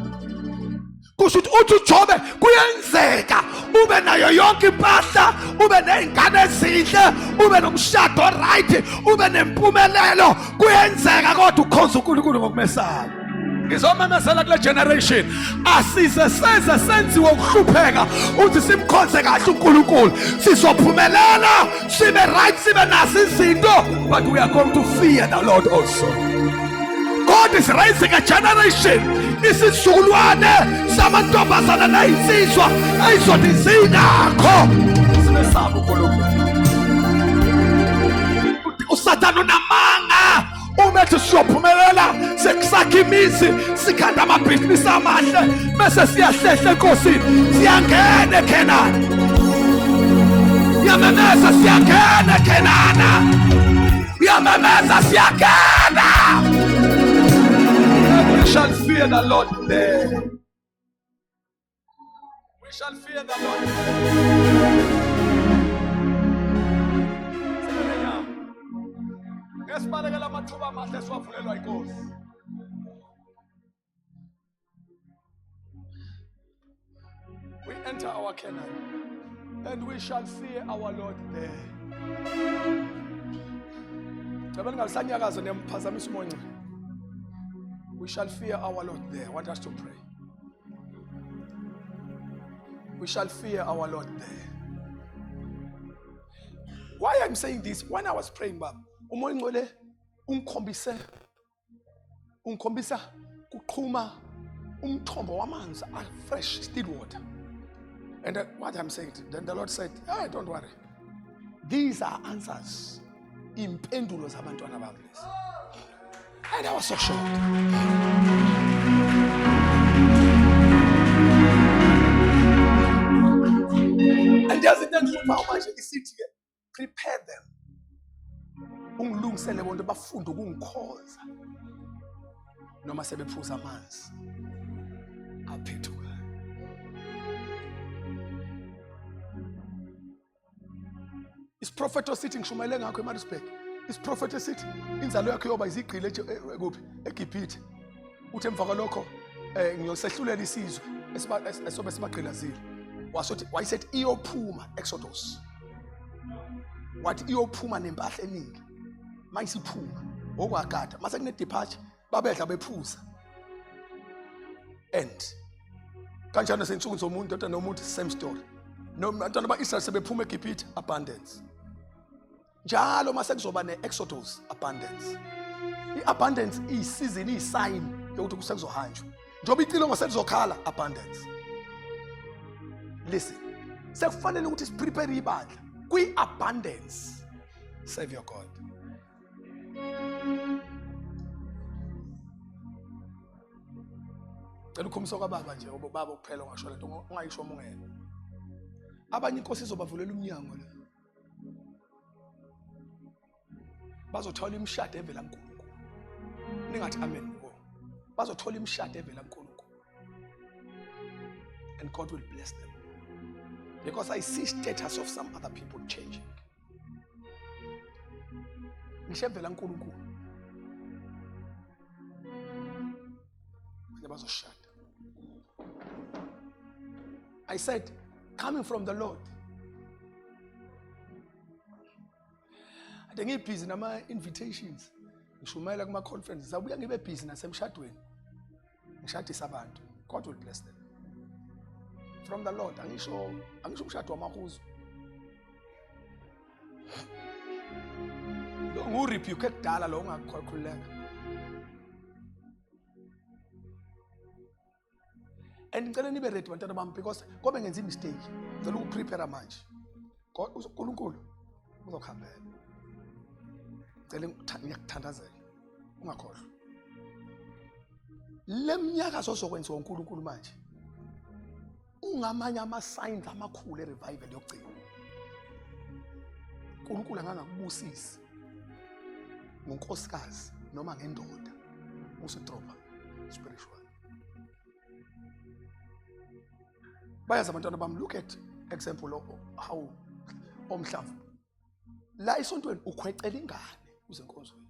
Kusho ukuthi uthi uJobe kuyenzeka ube nayo yonke impahla, ube nezingane ezinhle, ube nomshado right, ube nempumelelo, kuyenzeka kodwa ukhonza uNkulunkulu ngokumesaba. Ngizomemezela kule generation, asize seze senziwe ukuhlupheka uthi simkhonze kahle uNkulunkulu, sizophumelela, sibe right, sibe nazo izinto, but we are going to fear the Lord also. God is raising a generation, isizukulwane samantombazana nezinsizwa ezizothi zinakho sibesaba uNkulunkulu. uSathane unamanga uma ethi siyophumelela, sekusakha imizi, sikhanda amabhizinisi amahle, bese siyahlehla enkosini. Siyangena eKhenani, uyamemeza, siyangena eKhenana, uyamemeza, siyangena. We shall fear the Lord there. We shall fear the Lord. Ngesibalekela amathuba amahle esiwavulelwa inkosi. We enter our Canaan and we shall fear our Lord there. Caba ningalisanyakaza niyamphazamisa uMoya oNgcwele. We shall fear our Lord there. I want us to pray. We shall fear our Lord there. Why I'm saying this? When I was praying, Baba, uMoya oNgcwele ungikhombise ungikhombisa kuqhuma umthombo wamanzi, fresh still water. And what I'm saying, then the Lord said, "Hey, don't worry. These are answers. Impendulo zabantwana bami lezi." And I was so shocked. And yazi into engihluphayo manje isithi ke, prepare them. Ungilungisele bonke bafunde ukungikhonza noma sebephuza amanzi aphethukayo. Isiprofeto sithi, ngishumayele ngakho eMaritzburg. Isiprofeto sithi inzalo yakho yoba izigqile kuphi? EGibhithe. Uthi emva kwalokho ngiyosehlulela isizwe esobe sibagqilazile. Wasothi wayesethi iyophuma, Exodus. Wathi iyophuma nempahla eningi. Mayisiphuma okwagada mase kune departure, babedla bephuza. And kanjalo nasensukwini zomuntu ndoda nomuntu, same story. Nabantwana ba-Israel sebephuma eGibhithe, abundance. Njalo mase kuzoba ne-exodus, abundance. I-abundance iyisizini, iyisign yokuthi kusekuzohanjwa. Njengoba icilongo selizokhala, abundance. Listen, sekufanele ukuthi siprepare ibandla kwi-abundance. Save your God. Cela ukhumisa kwababa nje, obaba kuphela ungasho lento, ungayisho uma ungena. Abanye inkosi izobavulela umnyango la. Bazothola imishado evela kuNkulunkulu. Ningathi amen bo. Bazothola imishado evela kuNkulunkulu. And God will bless them. Because I see status of some other people changing. Ngisho evela kuNkulunkulu. Bazoshada. I said, coming from the Lord. Ade ngibhizi nama invitations. Ngishumayela kuma conferences. Sabuya ngibe busy nasemshadweni. Ngishadisa abantu. God will bless them. From the Lord. Angisho umshado wamahuzu. Lo ngu-rebuke kudala lo ungakhululeka. And ngicela nibe ready bantwana bami because kobe ngenza i-mistake. Ngicela ukuprepare manje. uNkulunkulu uzokuhambela. Ngicela ngiyakuthandazela. Ungakhohlwa. Le minyaka sozokwenziwa uNkulunkulu manje. Ungamanye ama-signs amakhulu e-revival yokugcina. uNkulunkulu angangakubusisi ngonkosikazi noma ngendoda usudropa spiritual. Bayazi abantwana bami, look at example of how omhlamvu la esontweni ukhwecela ingane uze enkonzweni,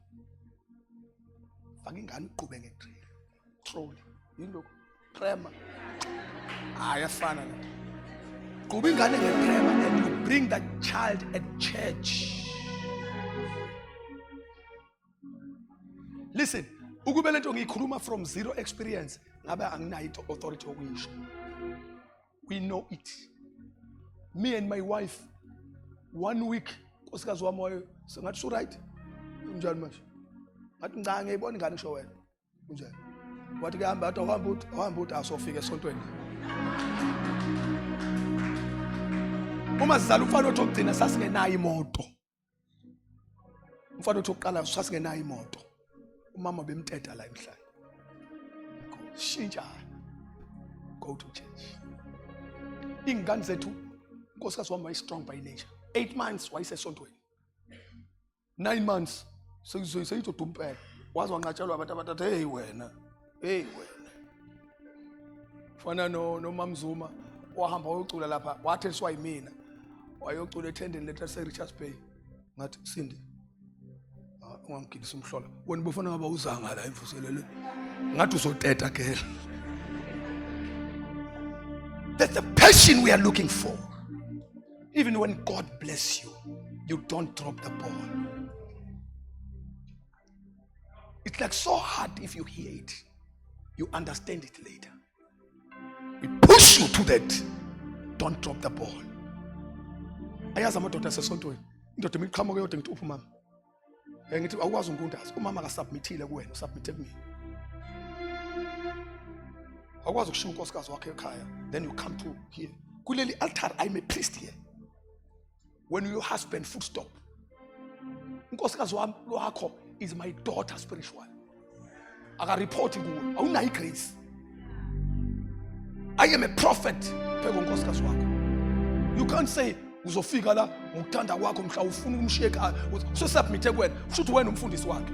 faka ingane uqhube ngetrailer trolley, yini lokho prema, hayi afana la, qhuba ingane ngeprema and you bring that child at church. Listen, ukube lento ngiyikhuluma from zero experience ngabe anginayo authority yokuyisho. We know it. Me and my wife, 1 week nkosikazi wami wayo sengathi su right unjani manje, ngathi nca ngiyibona ingane kusho wena unjani, wathi kuhamba wathi awuhambe uthi awuhambe uthi asofika esontweni. Uma sizala umfana othi ogcina sasingenayo imoto, umfana othi oqala sasingenayo imoto, umama bemteta la emhlane. Shintsha, go to church. Ingane zethu, unkosikazi wami wayi-strong by nature. 8 months wayesesontweni, 9 months seyizodumpela, waze wanqatshelwa abantu abathathu. Hey wena, hey wena, fana noMamZuma wahamba wayocula lapha, watheliswa yimina, wayocula ethendeni lethu lase-Richards Bay. Ngathi Sindi, ungangigilisi umhlola wena, ubufana ngaba uzanga la imvuselelo, ngathi uzoteta girl. That's the passion we are looking for. Even when God bless you, you don't drop the ball. It's like so hard if you hear it. You understand it later. We push you to that. Don't drop the ball. Ayazi amadoda asesontweni. Indoda imiqhamuka yodwa ngithi uphi umama? Ngithi awukwazi ungundazi. Umama akasubmithile kuwena, usubmithe kumina. Awukwazi ukushiya unkosikazi wakhe ekhaya, then you come to here. Kuleli altar, I'm a priest here. When your husband full stop. Unkosikazi wami wakho is my daughter spiritual. Akareport kuwe, awunayo grace. I am a prophet pheko unkosikazi wakho. You can't say uzofika la ngokuthanda kwakho mhla ufuna ukumshiya ekhaya, usesubmithe kuwena, kusho ukuthi wena umfundisi wakhe.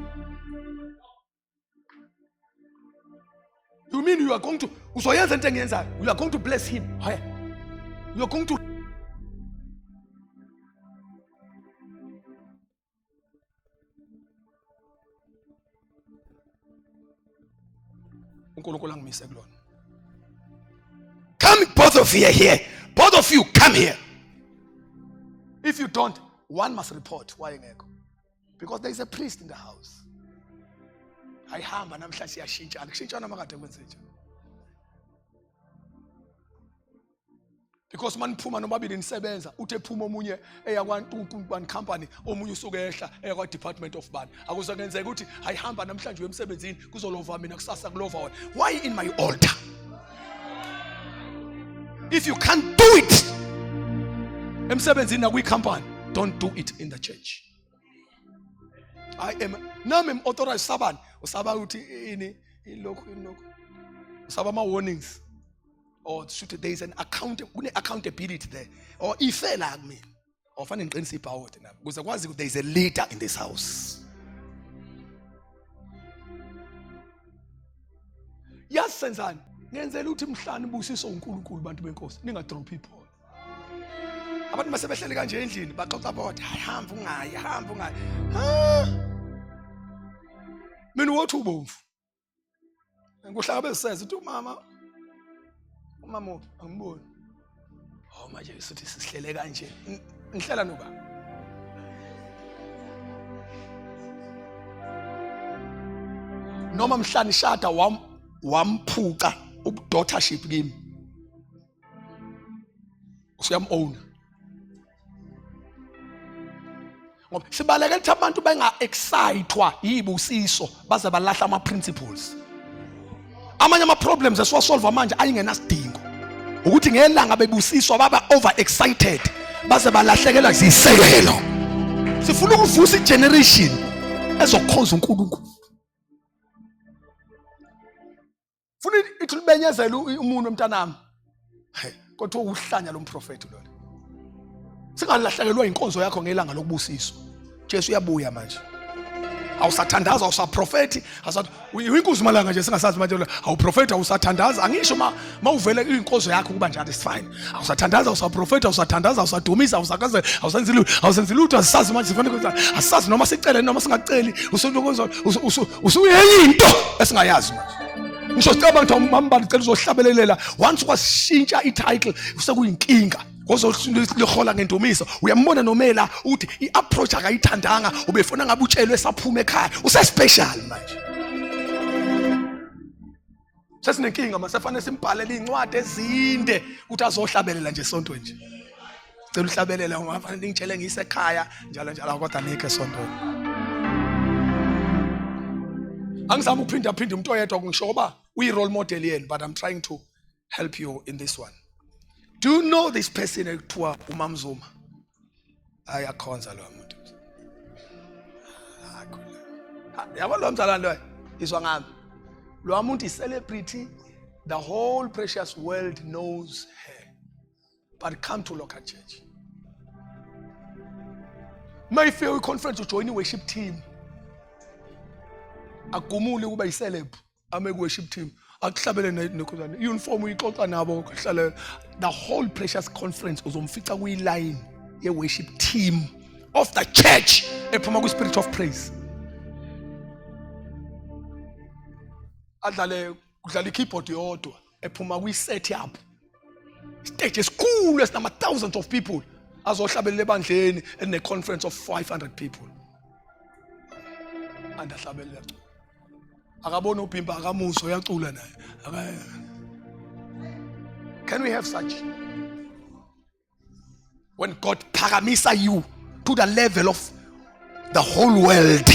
You mean you are going to uzoyenza into engiyenzayo? You are going to bless him. Hey. You are going to uNkulunkulu angimise kulona. Come both of you here. Both of you come here. If you don't, one must report why ngekho. Because there is a priest in the house. Ayihamba namhlanje siyashintshana, kushintshana makade kwenze nje. Because maniphuma nobabili nisebenza, uthe ephuma omunye eya kwaNtunkubani company, omunye usuke ehla eya kwa department of bani. Akuze kenzeka ukuthi ayihamba namhlanje uye emsebenzini kuzolova mina kusasa kulova wena. Why in my altar? If you can't do it emsebenzini nakwi company, don't do it in the church. I am nami am authorized sabani usaba ukuthi ini ilokhu ilokhu usaba ama warnings or should there is an account kune accountability there or ifela kumina awufane ngiqinise ibhawodi nami ukuze kwazi ukuthi there is a leader in this house. Yazi senzani ngenzela ukuthi mhlani busiso uNkulunkulu bantu benkosi ningadrop ibhola. Abantu masebehleli kanje endlini baxoxa bodwa, hayi hamba ungayi, hamba ungayi. Ha! Mina wothi ubomvu. Ngikuhlangabeziseze uthi umama umama uphi angiboni. Oh manje sithi sihlele kanje. Ngihlela noba. Noma mhla nishada wam wamphuca ubudaughtership kimi. Usuyam-owner. Ngoba sibalekela ukuthi abantu benga-excitwa yibusiso baze balahla ama-principles. Amanye ama-problems esiwasolva manje ayingenasidingo ukuthi ngelanga bebusiswa baba over excited baze balahlekelwa zisekelo. Sifuna ukuvusa igeneration ezokhonza uNkulunkulu. Funa ithi libenyezela umuntu mntanami. Hey, kodwa uhlanya lo mprofeti lona. Singalahlekelwa inkonzo yakho ngelanga lokubusiswa. Jesu uyabuya manje. Awusathandaza awusaprofeti, awusathi uyinkunzi malanga nje singasazi manje awuprofeti awusathandaza angisho ma mawuvele inkonzo yakho kuba njalo is fine. Awusathandaza awusaprofeti awusathandaza awusadumisa awusakaze awusenzi lutho awusenzi lutho asisazi manje sifanele kwenza asisazi noma sicele noma singaceli usuyenye into esingayazi manje. Ngisho sicabanga ukuthi umambali cela uzohlabelelela once kwashintsha i-title sekuyinkinga ozolihola ngendumiso uyambona nomela ukuthi i-approach akayithandanga ubefuna ngabe utshelwe saphuma ekhaya usespecial manje sesinenkinga masefanele simbhalele iy'ncwadi ezinde ukuthi azohlabelela nje esontweni nje cela uhlabelele ungafanele ngitshele ngisekhaya njalo njalo kodwa nikho esontweni angizami ukuphinda phinda umuntu oyedwa ngisho ngoba uyi-role model yenu but I'm trying to help you in this one. Do you know this person ekuthiwa uMamzuma? Ayakhonza lo muntu. Yabo lo mzalwane lo izwa ngami. Lo muntu i celebrity the whole precious world knows her. But come to local church. Mayifike kwi-conference ujoyina i-worship team. Agumule ukuba yi-celeb. Ame ku-worship team akuhlabele nekhuzane i-uniform uyixoxa nabo kuhlale the whole precious conference uzomfica kuyi-line ye-worship team of the church ephuma kwi-spirit of praise adlale kudlala i-keyboard yodwa ephuma kwi-set up stage esikhulu esinama-thousands of people azohlabelela ebandleni eline-conference of 500 people andahlabelela akabona ubhimba akamuso uyacula naye. Can we have such? When God phakamisa you to the level of the whole world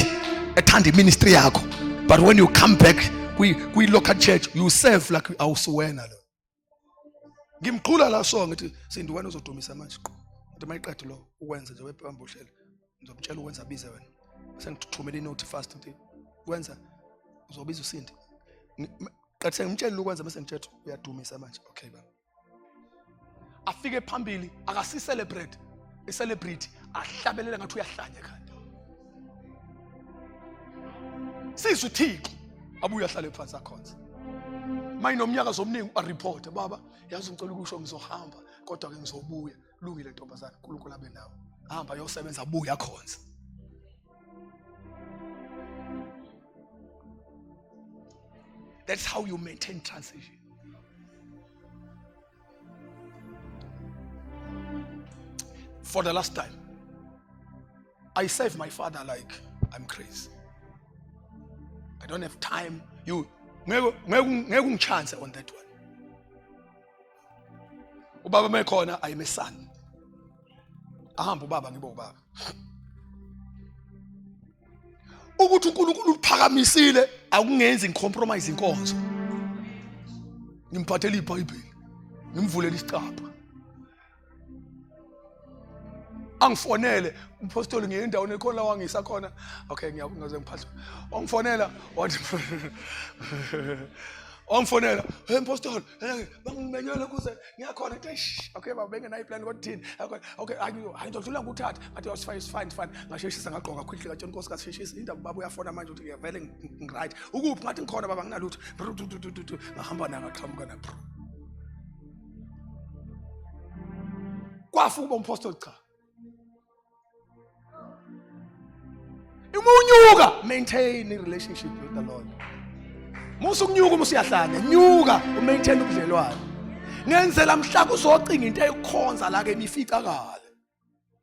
ethanda ministry yakho, but when you come back kwi local church you serve like awusuwena lo. Ngimqhula la so ngithi Sindi wena uzodumisa manje qo. Ngithi mayiqede lo ukwenza nje webamba uhlelo. Ngizomtshela ukwenza abize wena. Sengithumela inote fast ngithi kwenza uzobiza uSindi. Qethe sengimtshela ukwenza bese ngitshela uyadumisa manje. Okay baba. Afike phambili akasi celebrate. I celebrity ahlabelela ngathi uyahlanya ekhanda. Sizwe uThixo abuye ahlale phansi akhonze. Mayinomnyaka zomningi areport baba yazi ngicela ukusho ngizohamba kodwa ke ngizobuya. Lungile ntombazana uNkulunkulu abe nawe. Hamba yosebenza abuye akhonze. That's how you maintain transition. For the last time, I serve my father like I'm crazy. I don't have time. You ngeke ungichanse on that one. Ubaba mekhona I am a son. Ahamba ubaba ngibe ubaba. Ukuthi uNkulunkulu uphakamisile akungenzi ngicompromise inkonzo. Ngimphathele iBhayibheli. Ngimvulele isicapha. Angifonele umpostoli ngiye endaweni ekhona la wangisa khona. Okay ngiyakuze ngiphathe. Wangifonela wathi wangifonela hey mpostoli bangimenyele kuze ngiyakhona ngithi eish okay baba bengenayo iplan kodwa thini okay hayi ngizodlula ngikuthatha ngathi oh, it's fine it's fine ngasheshisa ngagqoka quickly ngatshela unkosikazi sheshisa indaba baba uyafona manje ukuthi ngiyavele ngiright ukuphi ngathi ngikhona baba nginalutho ngahamba naye ngaqhamuka na bro kwafa ukuba umpostoli cha uma unyuka maintain i relationship with the Lord. Musa ukunyuka uma usuyahlanya, nyuka umaintain ubudlelwane. Ngenzela mhla kuzocinga into eyikhonza la ke imificakale.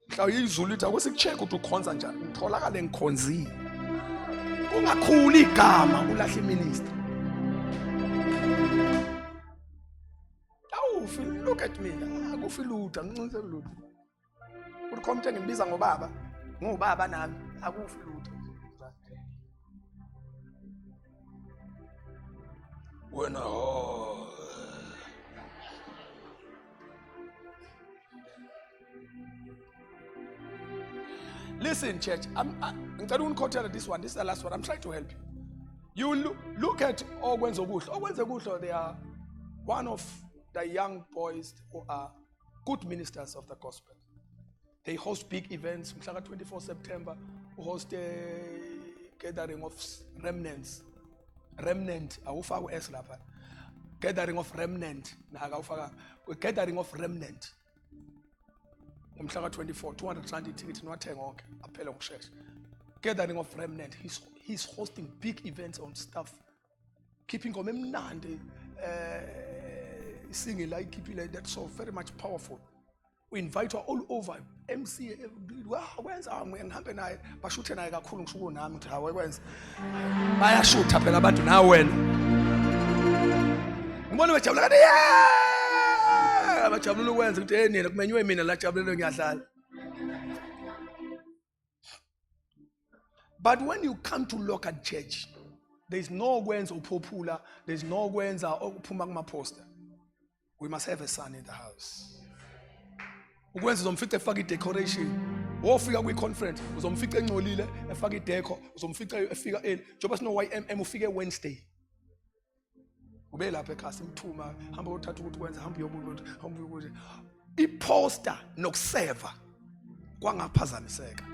Mhla izulu lithi akusikucheck ukuthi ukhonza njani, ngitholakale ngikhonzile. Kungakhuli igama ulahle iministry. Awufi, look at me. Akufi lutho, angincinise lutho. Uthi khona umuntu engimbiza ngobaba, ngubaba nami, akufi lutho. Wena ho. Listen, church, ngicela unikhothele this one. This is the last one. I'm trying to help you. You will look at Okwenzokuhle. Okwenzokuhle, they are one of the young boys who are good ministers of the gospel. They host big events. Mhla ka 24 September, host a gathering of remnants. Remnant, awufaka u-S lapha. Gathering of remnant, nakawufaka. Gathering of remnant. Ngomhla ka 24, 200 rand ithikithi niwathenga onke, aphele ngokushesha. Gathering of remnant. He's hosting big events on stuff. Khipha ingoma emnandi, singing like ikhiphile, that's so very much powerful. We invite her all over MC, wenza ngihambe naye, bashuthe naye kakhulu, ngisho nami ngithi hawe kwenza. Bayashutha phela abantu nawe wena. Ngibona bejabula kanti yeah! Bajabula ukwenza ukuthi hey nina kumenywe mina la jabulelo ngiyadlala. But when you come to local church, there is no kwenza uphophula, there is no kwenza okuphuma kuma poster. We must have a son in the house. Ukwenza uzomfica efaka i-decoration. Wofika kwi-conference uzomfica engcolile efaka i-deco, uzomfica efika early. Njengoba sino YMM ufike Wednesday. Ube lapha ekhaya simthuma, hamba uyothatha ukuthi kwenza, hamba uyobuya, hamba uyobuya. I-poster nokuseva kwangaphazamiseka.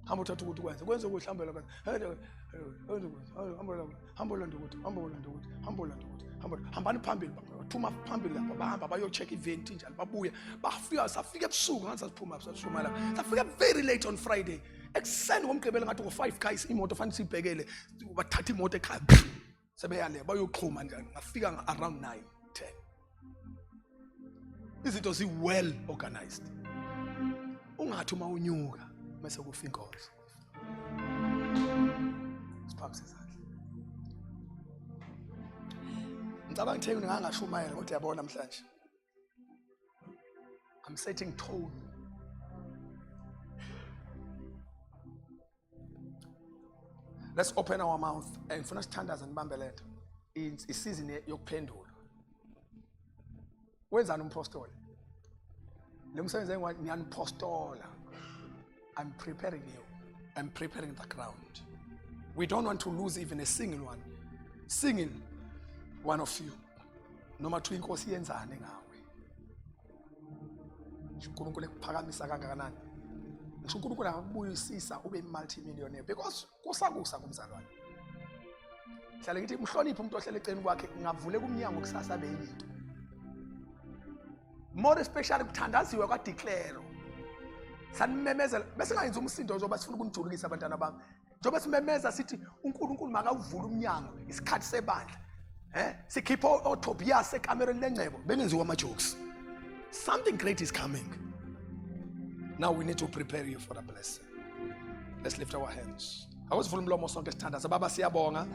Hamba uthatha ukuthi kwenza, kwenza ukuthi hamba la, hamba la, hamba landa ukuthi, hamba landa ukuthi, hamba landa ukuthi, hamba, hambani phambili, thuma phambili lapha, bahamba bayo-check event njalo, babuye, bafika, safika ebusuku, ngathi sasiphuma, sasishuma lapha, safika very late on Friday, ekuseni ngomgqibelo ngathi ngo-5 guys, imoto fanele siyibhekele, bathatha imoto ekhaya, sebeya le, bayoxhuma njalo, ngafika around 9, 10. Izinto zi well organized. Ungathi uma unyuka bese kufa inkonzo. Siphakamise izandla. Ngicabanga ngithe ngingangashumayela kodwa yabona namhlanje. I'm setting tone. Let's open our mouth and ngifuna sithandaze nibambe lento. Isizini yokuphendula. Wenzani umpostoli? Lo msebenzi ngiyanipostola. I'm preparing you. I'm preparing the ground. We don't want to lose even a single one. Single one of you. Noma thiwa inkosi yenzani ngawe. uNkulunkulu ekuphakamisa kangakanani. Ngisho uNkulunkulu angakubuyisisa ube multi-millionaire because kusakusa kumzalwane. Hlale ngithi mhloniphe umuntu ohlele eceleni kwakhe, ngavuleka umnyango kusasa benye into. More especially kuthandaziwe kwa-declare. Sanimemezela bese ngayenza umsindo njengoba sifuna ukunijulukisa abantwana bami. Njengoba simemeza sithi uNkulunkulu makawuvule umnyango isikhathi sebandla. Sikhipha oTobias ekamereni lengcebo bengenziwa ama jokes. Something great is coming. Now we need to prepare you for the blessing. Let's lift our hands. Awusivule umlomo sonke sithandaza. Baba siyabonga.